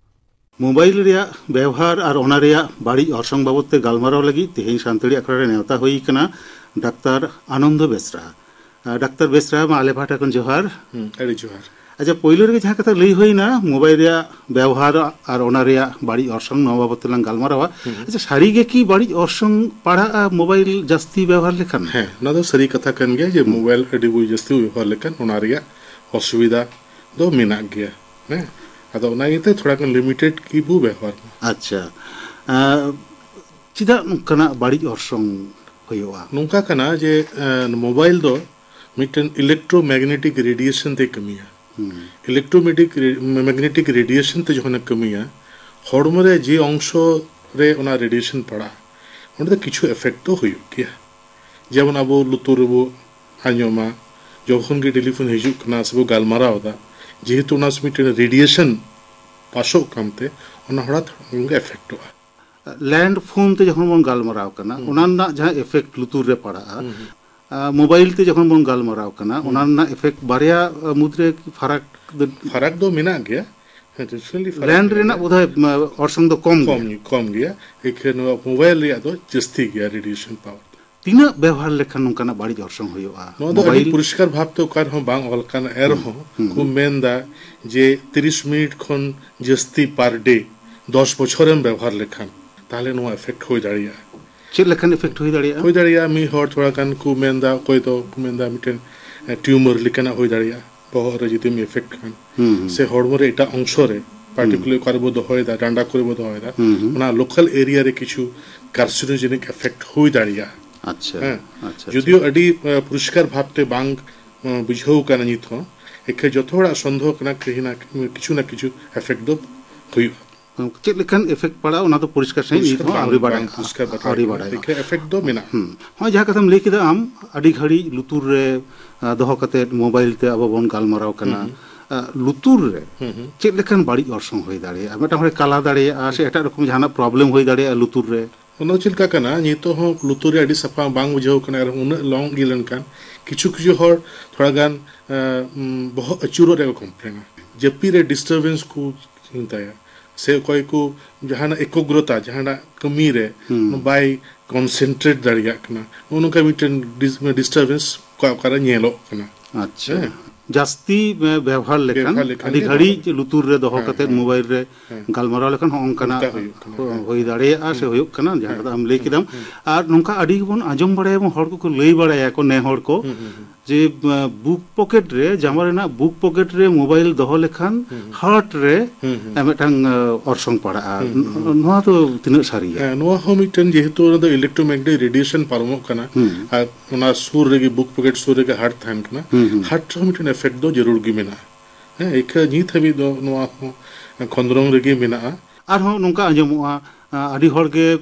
ᱢᱳᱵᱟᱭᱤᱞ ᱨᱮᱭᱟᱜ ᱵᱮᱣᱦᱟᱨ ᱟᱨ ᱚᱱᱟ ᱨᱮᱭᱟᱜ ᱵᱟᱹᱲᱤᱡ ᱚᱨᱥᱚᱝ ᱵᱟᱵᱚᱛ ᱛᱮ ᱜᱟᱞᱢᱟᱨᱟᱣ ᱞᱟᱹᱜᱤᱫ ᱛᱮᱦᱮᱧ ᱥᱟᱱᱛᱟᱲᱤ ᱟᱠᱷᱲᱟ ᱨᱮ ᱱᱮᱣᱛᱟ ᱦᱩᱭ ᱟᱠᱟᱱᱟ ᱰᱟᱠᱛᱟᱨ ᱟᱱᱚᱱᱫᱚ ᱵᱮᱥᱨᱟ᱾ ᱟᱨ ᱰᱟᱠᱛᱟᱨ ᱵᱮᱥᱨᱟ, ᱢᱟ ᱟᱞᱮ ᱯᱟᱦᱴᱟ ᱠᱷᱚᱱ ᱡᱚᱦᱟᱨ᱾ ᱦᱩᱸ, ᱟᱹᱰᱤ ᱡᱚᱦᱟᱨ᱾ ᱟᱪᱪᱷᱟ, ᱯᱳᱭᱞᱳ ᱨᱮᱜᱮ ᱡᱟᱦᱟᱸ ᱠᱟᱛᱷᱟ ᱞᱟᱹᱭ ᱦᱩᱭᱱᱟ, ᱢᱳᱵᱟᱭᱤᱞ ᱨᱮᱭᱟᱜ ᱵᱮᱣᱦᱟᱨ ᱟᱨ ᱚᱱᱟ ᱨᱮᱭᱟᱜ ᱵᱟᱹᱲᱤᱡ ᱚᱨᱥᱚᱝ, ᱱᱚᱣᱟ ᱵᱟᱵᱚᱛ ᱛᱮᱞᱟᱝ ᱜᱟᱞᱢᱟᱨᱟᱣᱟ᱾ ᱦᱩᱸ᱾ ᱟᱪᱪᱷᱟ, ᱥᱟᱹᱨᱤ ᱜᱮ ᱠᱤ ᱵᱟᱹᱲᱤᱡ ᱚᱨᱥᱚᱝ ᱯᱟᱲᱟᱜᱼᱟ ᱢᱳᱵᱟᱭᱤᱞ ᱡᱟᱹᱥᱛᱤ ᱵᱮᱣᱦᱟᱨ ᱞᱮᱠᱷᱟᱱ? ᱦᱮᱸ, ᱚᱱᱟ ᱫᱚ ᱥᱟᱹᱨᱤ ᱠᱟᱛᱷᱟ ᱠᱟᱱ ᱜᱮᱭᱟ ᱡᱮ ᱦᱩᱸ᱾ ᱢᱳᱵᱟᱭᱤᱞ ᱟᱹᱰᱤ ᱵᱚ ᱡᱟᱹᱥᱛᱤ ᱵᱚ ᱵᱮᱵᱚᱦᱟᱨ ᱞᱮᱠᱷᱟᱱ ᱚᱱᱟ ᱨᱮᱭᱟᱜ ᱚᱥᱩᱵᱤᱫᱷᱟ ᱫᱚ ᱢᱮᱱᱟᱜ ᱜᱮᱭᱟ᱾ ᱦᱮᱸ, ᱟᱫᱚ ᱚᱱᱟ ᱤᱭᱟᱹᱛᱮ ᱛᱷᱚᱲᱟ ᱜᱟᱱ ᱞᱤᱢᱤᱴᱮᱰ ᱜᱮᱵᱚ ᱵᱮᱵᱚᱦᱟᱨ ᱢᱟ᱾ ᱟᱪᱪᱷᱟ, ᱟᱸ, ᱪᱮᱫᱟᱜ ᱱᱚᱝᱠᱟᱱᱟᱜ ᱵᱟᱹᱲᱤᱡ ᱚᱨᱥᱚᱝ ᱦᱩᱭᱩᱜᱼᱟ? ᱱᱚᱝᱠᱟ ᱠᱟᱱᱟ ᱡᱮ, ᱟᱸ, ᱢᱳᱵᱟᱭᱤᱞ ᱫᱚ ᱢᱤᱫᱴᱮᱱ ᱤᱞᱮᱠᱴᱨᱳᱢᱮᱜᱱᱮᱴᱤᱠ ᱨᱮᱰᱤᱭᱮᱥᱚᱱ ᱛᱮ ᱠᱟᱹᱢᱤᱭᱟ᱾ ᱦᱩᱸ᱾ ᱤᱞᱮᱠᱴᱨᱳᱢᱮᱜᱱᱮᱴᱤᱠ ᱨᱮ-, ᱢᱮᱜᱱᱮᱴᱤᱠ ᱨᱮᱰᱤᱭᱮᱥᱚᱱ ᱛᱮ ᱡᱚᱠᱷᱚᱱᱮ ᱠᱟᱹᱢᱤᱭᱟ, ᱦᱚᱲᱢᱚ ᱨᱮ ᱡᱮ ᱚᱝᱥᱚ ᱨᱮ ᱚᱱᱟ ᱨᱮᱰᱤᱭᱮᱥᱚᱱ ᱯᱟᱲᱟᱜᱼᱟ, ᱚᱸᱰᱮ ᱫᱚ ᱠᱤᱪᱷᱩ ᱮᱯᱷᱮᱠᱴ ᱫᱚ ᱦᱩᱭᱩᱜ ᱜᱮᱭᱟ᱾ ᱡᱮᱢᱚᱱ ᱟᱵᱚ ᱞᱩᱛᱩᱨ ᱨᱮᱵᱚ ᱟᱸᱡᱚᱢᱟ, ᱡᱚᱠᱷᱚᱱ ᱜᱮ ᱴᱮᱞᱤᱯᱷᱳᱱ ᱦᱤᱡᱩᱜ ᱠᱟᱱᱟ ᱥᱮᱵᱚ ᱜᱟᱞᱢᱟᱨᱟᱣ ᱮᱫᱟ, ᱡᱮᱦᱮᱛᱩ ᱚᱱᱟ ᱢᱤᱫᱴᱮᱱ ᱨᱮᱰᱤᱭᱮᱥᱚᱱ ᱯᱟᱥᱚᱜ ᱠᱟᱱᱛᱮ ᱚᱱᱟ ᱦᱚᱲᱟᱜ ᱦᱚᱲᱢᱚ ᱜᱮ ᱮᱯᱷᱮᱠᱴᱚᱜᱼᱟ᱾ ᱞᱮᱱᱰ ᱯᱷᱳᱱ ᱛᱮ ᱡᱚᱠᱷᱚᱱ ᱵᱚᱱ ᱜᱟᱞᱢᱟᱨᱟᱣ ᱠᱟᱱᱟ, ᱦᱩᱸ᱾ ᱚᱱᱟ ᱨᱮᱱᱟᱜ ᱡᱟᱦᱟᱸ ᱮᱯᱷᱮᱠᱴ ᱞᱩᱛᱩᱨ ᱨᱮ ᱯᱟᱲᱟᱜᱼᱟ, ᱦᱩᱸ, ᱦᱩᱸ᱾ ᱟᱸ, ᱢᱳᱵᱟᱭᱤᱞ ᱛᱮ ᱡᱚᱠᱷᱚᱱ ᱵᱚᱱ ᱜᱟᱞᱢᱟᱨᱟᱣ ᱠᱟᱱᱟ, ᱦᱩᱸ᱾ ᱚᱱᱟ ᱨᱮᱱᱟᱜ ᱮᱯᱷᱮᱠᱴ ᱵᱟᱨᱭᱟ, ᱟᱸ, ᱢᱩᱫᱽᱨᱮ ᱯᱷᱟᱨᱟᱠ ᱫᱚ ᱯᱷᱟᱨᱟᱠ ᱫᱚ ᱢᱮᱱᱟᱜ ᱜᱮᱭᱟ᱾ ᱦᱮᱸ, ᱰᱮᱯᱷᱤᱱᱮᱴᱞᱤ ᱯᱷᱟᱨᱟᱠ ᱞᱮᱱᱰ ᱢᱮᱱᱟᱜ ᱨᱮᱱᱟᱜ ᱜᱮᱭᱟ᱾ ᱵᱳᱫᱷᱚᱭ, ᱟᱸ, ᱚᱨᱥᱚᱝ ᱫᱚ ᱠᱚᱢ ᱠᱚᱢ ᱜᱮᱭᱟ᱾ ᱧᱚᱜ, ᱠᱚᱢ ᱜᱮᱭᱟ᱾ ᱮᱠᱷᱟᱱ ᱱᱚᱣᱟ ᱢᱳᱵᱟᱭᱤᱞ ᱨᱮᱭᱟᱜ ᱫᱚ ᱡᱟᱹᱥᱛᱤ ᱜᱮᱭᱟ ᱨᱮᱰᱤᱭᱮᱥᱚᱱ ᱯᱟᱣᱟᱨ ᱫᱚ᱾ ᱛᱤᱱᱟᱹᱜ ᱵᱮᱣᱦᱟᱨ ᱞᱮᱠᱷᱟᱱ ᱱᱚᱝᱠᱟᱱᱟᱜ ᱵᱟᱹᱲᱤᱡ ᱚᱨᱥᱚᱝ ᱦᱩᱭᱩᱜᱼᱟ? ᱱᱚᱣᱟ ᱫᱚ ᱟᱹᱰᱤ ᱢᱳᱵᱟᱭᱤᱞ? ᱯᱚᱨᱤᱥᱠᱟᱨ ᱵᱷᱟᱵᱽᱛᱮ ᱚᱠᱟ ᱨᱮᱦᱚᱸ ᱵᱟᱝ ᱚᱞ ᱟᱠᱟᱱᱟ, ᱮᱱ ᱦᱩᱸ, ᱨᱮᱦᱚᱸ ᱦᱩᱸ, ᱠᱚ ᱦᱩᱸ᱾ ᱢᱮᱱᱫᱟ ᱡᱮ ᱛᱤᱨᱤᱥ ᱢᱤᱱᱤᱴ ᱠᱷᱚᱱ ᱡᱟᱹᱥᱛᱤ ᱯᱟᱨ ᱰᱮ ᱫᱚᱥ ᱵᱚᱪᱷᱚᱨᱮᱢ ᱵᱮᱵᱚᱦᱟᱨ ᱞᱮᱠᱷᱟᱱ, ᱛᱟᱦᱚᱞᱮ ᱱᱚᱣᱟ ᱮᱯᱷᱮᱠᱴ ᱦᱩᱭ ᱫᱟᱲᱮᱭᱟᱜᱼᱟ᱾ ᱪᱮᱫ ᱞᱮᱠᱟᱱ ᱮᱯᱷᱮᱠᱴ ᱦᱩᱭ ᱫᱟᱲᱮᱭᱟᱜᱼᱟ? ᱦᱩᱭ ᱫᱟᱲᱮᱭᱟᱜᱼᱟ, ᱢᱤᱫ ᱦᱚᱲ ᱛᱷᱚᱲᱟ ᱜᱟᱱ ᱠᱚ ᱢᱮᱱᱫᱟ, ᱚᱠᱚᱭ ᱫᱚ ᱠᱚ ᱢᱮᱱᱫᱟ ᱢᱤᱫᱴᱮᱱ, ᱮ, ᱴᱤᱭᱩᱢᱟᱨ ᱞᱮᱠᱟᱱᱟᱜ ᱦᱩᱭ ᱫᱟᱲᱮᱭᱟᱜᱼᱟ, ᱵᱚᱦᱚᱜ ᱨᱮ ᱡᱩᱫᱤᱢ ᱮᱯᱷᱮᱠᱴ ᱠᱷᱟᱱ, ᱦᱩᱸ, ᱦᱩᱸ᱾ ᱥᱮ ᱦᱚᱲᱢᱚ ᱨᱮ ᱮᱴᱟᱜ ᱚᱝᱥᱚ ᱨᱮ, ᱦᱩᱸ᱾ ᱯᱟᱨᱴᱤᱠᱩᱞᱟᱨ ᱚᱠᱟ ᱨᱮᱵᱚ ᱫᱚᱦᱚᱭᱮᱫᱟ, ᱰᱟᱸᱰᱟ ᱠᱚᱨᱮ ᱵᱚ ᱫᱚᱦᱚᱭᱮᱫᱟ, ᱦᱩᱸ, ᱦᱩᱸ᱾ ᱚᱱᱟ ᱞᱳᱠᱟᱞ ᱮᱨᱤᱭᱟ ᱨᱮ ᱠᱤᱪᱷᱩ ᱠᱟᱨᱥᱤᱱᱳᱡᱮᱱᱤᱠ ᱮᱯᱷᱮᱠᱴ ᱦᱩᱭ ᱫᱟᱲᱮᱭᱟᱜᱼᱟ᱾ ᱟᱪᱪᱷᱟ, ᱦᱮᱸ, ᱟᱪᱪᱷᱟ, ᱡᱩᱫᱤᱭᱳ ᱟᱪᱪᱷᱟ᱾ ᱟᱹᱰᱤ, ᱮ, ᱯᱚᱨᱤᱥᱠᱟᱨ ᱵᱷᱟᱵᱽᱛᱮ ᱵᱟᱝ, ᱮ, ᱵᱩᱡᱷᱟᱹᱣ ᱠᱟᱱᱟ ᱱᱤᱛ ᱦᱚᱸ, ᱮᱠᱷᱟᱱ ᱡᱚᱛᱚ ᱦᱚᱲᱟᱜ ᱥᱚᱱᱫᱮᱦᱚ ᱠᱟᱱᱟ, ᱠᱤᱪᱷᱩ ᱱᱟ, ᱠᱤᱪᱷᱩ ᱱᱟ ᱠᱤᱪᱷᱩ ᱮᱯᱷᱮᱠᱴ ᱫᱚ ᱦᱩᱭᱩᱜᱼᱟ᱾ ᱪᱮᱫ ᱞᱮᱠᱟᱱ ᱮᱯᱷᱮᱠᱴ ᱯᱟᱲᱟᱜᱼᱟ, ᱚᱱᱟ ᱫᱚ ᱯᱚᱨᱤᱥᱠᱟᱨ ᱥᱟᱺᱦᱤᱡ ᱱᱤᱛ ᱦᱚᱸ ᱟᱹᱣᱨᱤ ᱵᱟᱲᱟᱭᱚᱜᱼᱟ᱾ ᱟᱹᱣᱨᱤ ᱵᱟᱲᱟᱭᱚᱜᱼᱟ᱾ ᱮᱯᱷᱮᱠᱴ ᱫᱚ ᱢᱮᱱᱟᱜᱼᱟ᱾ ᱦᱩᱸ᱾ ᱱᱚᱜᱼᱚᱭ ᱡᱟᱦᱟᱸ ᱠᱟᱛᱷᱟᱢ ᱞᱟᱹᱭ ᱠᱮᱫᱟ ᱟᱢ, ᱟᱹᱰᱤ ᱜᱷᱟᱹᱲᱤᱡ ᱞᱩᱛᱩᱨ ᱨᱮ ᱫᱚᱦᱚ ᱠᱟᱛᱮ ᱢᱳᱵᱟᱭᱤᱞ ᱛᱮ ᱟᱵᱚ ᱵᱚᱱ ᱜᱟᱞᱢᱟᱨᱟᱣ ᱠᱟᱱᱟ᱾ ᱞᱩᱛᱩᱨ ᱨᱮ ᱪᱮᱫ ᱞᱮᱠᱟᱱ ᱵᱟᱹᱲᱤᱡ ᱚᱨᱥᱚᱝ ᱦᱩᱭ ᱫᱟᱲᱮᱭᱟᱜᱼᱟ? ᱢᱤᱫᱴᱟᱝ ᱦᱚᱲᱮ ᱠᱟᱞᱟ ᱫᱟᱲᱮᱭᱟᱜᱼᱟ ᱥᱮ ᱮᱴᱟᱜ ᱨᱚᱠᱚᱢ ᱡᱟᱦᱟᱱᱟᱜ ᱯᱨᱚᱵᱞᱮᱢ ᱦᱩᱭ ᱫᱟᱲᱮᱭᱟᱜᱼᱟ ᱞᱩᱛᱩᱨ ᱨᱮ? ᱚᱱᱟ ᱪᱮᱫ ᱞᱮᱠᱟ ᱠᱟᱱᱟ, ᱱᱤᱛᱚᱜ ᱦᱚᱸ ᱞᱩᱛᱩᱨ ᱨᱮ ᱟᱹᱰᱤ ᱥᱟᱯᱷᱟ ᱵᱟᱝ ᱵᱩᱡᱷᱟᱹᱣ ᱠᱟᱱᱟ, ᱟᱨ ᱩᱱᱟᱹᱜ ᱞᱚᱝ ᱤᱭᱟᱹ ᱞᱮᱱᱠᱷᱟᱱ ᱠᱤᱪᱷᱩ ᱠᱤᱪᱷᱩ ᱦᱚᱲ ᱛᱷᱚᱲᱟ ᱜᱟᱱ ᱵᱚᱦᱚᱜ ᱟᱹᱪᱩᱨᱚᱜ ᱨᱮᱭᱟᱜ ᱠᱚ ᱠᱚᱢᱯᱞᱮᱱᱟ, ᱡᱟᱹᱯᱤᱫ ᱨᱮ ᱰᱤᱥᱴᱟᱨᱵᱮᱱᱥ ᱠᱚ ᱪᱤᱱᱛᱟᱹᱭᱟ, ᱥᱮ ᱚᱠᱚᱭ ᱠᱚ ᱡᱟᱦᱟᱱᱟᱜ ᱮᱠᱳᱜᱨᱚᱛᱟ, ᱡᱟᱦᱟᱱᱟᱜ ᱠᱟᱹᱢᱤ ᱨᱮ ᱵᱟᱭ ᱠᱚᱱᱥᱮᱱᱴᱨᱮᱴ ᱫᱟᱲᱮᱭᱟᱜ ᱠᱟᱱᱟ, ᱱᱚᱜᱼᱚ ᱱᱚᱝᱠᱟ ᱢᱤᱫᱴᱮᱱ ᱰᱤᱥᱴᱟᱨᱵᱮᱱᱥ ᱚᱠᱟ ᱚᱠᱟᱨᱮ ᱧᱮᱞᱚᱜ ᱠᱟᱱᱟ᱾ ᱟᱪᱪᱷᱟ᱾ ᱦᱮᱸ᱾ ᱡᱟᱹᱥᱛᱤ ᱵᱮᱵᱚᱦᱟᱨ ᱞᱮᱠᱷᱟᱱ, ᱵᱮᱵᱚᱦᱟᱨ ᱞᱮᱠᱷᱟᱱ ᱟᱹᱰᱤ ᱜᱮ ᱜᱷᱟᱹᱲᱤᱡ ᱱᱚᱣᱟ ᱞᱩᱛᱩᱨ ᱨᱮ ᱫᱚᱦᱚ ᱦᱮᱸ, ᱠᱟᱛᱮ ᱦᱮᱸ᱾ ᱢᱳᱵᱟᱭᱤᱞ ᱨᱮ ᱦᱮᱸ᱾ ᱜᱟᱞᱢᱟᱨᱟᱣ ᱞᱮᱠᱷᱟᱱ ᱦᱚᱸ ᱚᱱᱠᱟᱱᱟᱜ ᱚᱱᱠᱟ ᱦᱩᱭᱩᱜ ᱠᱟᱱᱟ᱾ ᱦᱩᱭ ᱫᱟᱲᱮᱭᱟᱜᱼᱟ ᱥᱮ ᱦᱩᱭᱩᱜ ᱠᱟᱱᱟ, ᱡᱟᱦᱟᱸ ᱠᱟᱛᱷᱟ ᱟᱢ ᱞᱟᱹᱭ ᱠᱮᱫᱟᱢ᱾ ᱟᱨ ᱱᱚᱝᱠᱟ ᱟᱹᱰᱤ ᱜᱮᱵᱚᱱ ᱟᱸᱡᱚᱢ ᱵᱟᱲᱟᱭᱟᱵᱚᱱ, ᱦᱚᱲ ᱠᱚᱠᱚ ᱞᱟᱹᱭ ᱵᱟᱲᱟᱭᱟᱠᱚ, ᱱᱮ ᱦᱚᱲ ᱠᱚ, ᱡᱮ ᱵᱩᱠ ᱯᱚᱠᱮᱴ ᱨᱮ, ᱡᱟᱢᱟ ᱨᱮᱱᱟᱜ ᱵᱩᱠ ᱯᱚᱠᱮᱴ ᱨᱮ ᱢᱳᱵᱟᱭᱤᱞ ᱫᱚᱦᱚ ᱞᱮᱠᱷᱟᱱ ᱦᱟᱨᱴ ᱨᱮ ᱢᱤᱫᱴᱟᱝ ᱚᱨᱥᱚᱝ ᱯᱟᱲᱟᱜᱼᱟ᱾ ᱱᱚᱣᱟ ᱫᱚ ᱛᱤᱱᱟᱹᱜ ᱥᱟᱹᱨᱤᱭᱟ? ᱦᱮᱸ, ᱱᱚᱣᱟ ᱦᱚᱸ ᱢᱤᱫᱴᱮᱱ, ᱡᱮᱦᱮᱛᱩ ᱚᱱᱟ ᱫᱚ ᱤᱞᱮᱠᱴᱨᱳᱢᱮᱜᱽᱱᱮᱴᱤᱠ ᱨᱮᱰᱤᱭᱮᱥᱚᱱ ᱯᱟᱨᱚᱢᱚᱜ ᱠᱟᱱᱟ, ᱟᱨ ᱚᱱᱟ ᱥᱩᱨ ᱨᱮᱜᱮ, ᱵᱩᱠ ᱯᱚᱠᱮᱴ ᱥᱩᱨ ᱨᱮᱜᱮ ᱦᱟᱨᱴ ᱛᱟᱦᱮᱱ ᱠᱟᱱᱟ, ᱦᱟᱨᱴ ᱨᱮᱦᱚᱸ ᱢᱤᱫᱴᱮᱱ ᱮᱯᱷᱮᱠᱴ ᱫᱚ ᱡᱟᱹᱨᱩᱲ ᱜᱮ ᱢᱮᱱᱟᱜᱼᱟ᱾ ᱦᱮᱸ, ᱤᱠᱷᱟᱹ ᱱᱤᱛ ᱦᱟᱹᱵᱤᱡ ᱫᱚ ᱱᱚᱣᱟ ᱦᱚᱸ ᱠᱷᱚᱸᱫᱽᱨᱚᱝ ᱨᱮᱜᱮ ᱢᱮᱱᱟᱜᱼᱟ᱾ ᱟᱨᱦᱚᱸ ᱱᱚᱝᱠᱟ ᱟᱸᱡᱚᱢᱚᱜᱼᱟ, ᱟᱹᱰᱤ ᱦᱚᱲ ᱜᱮ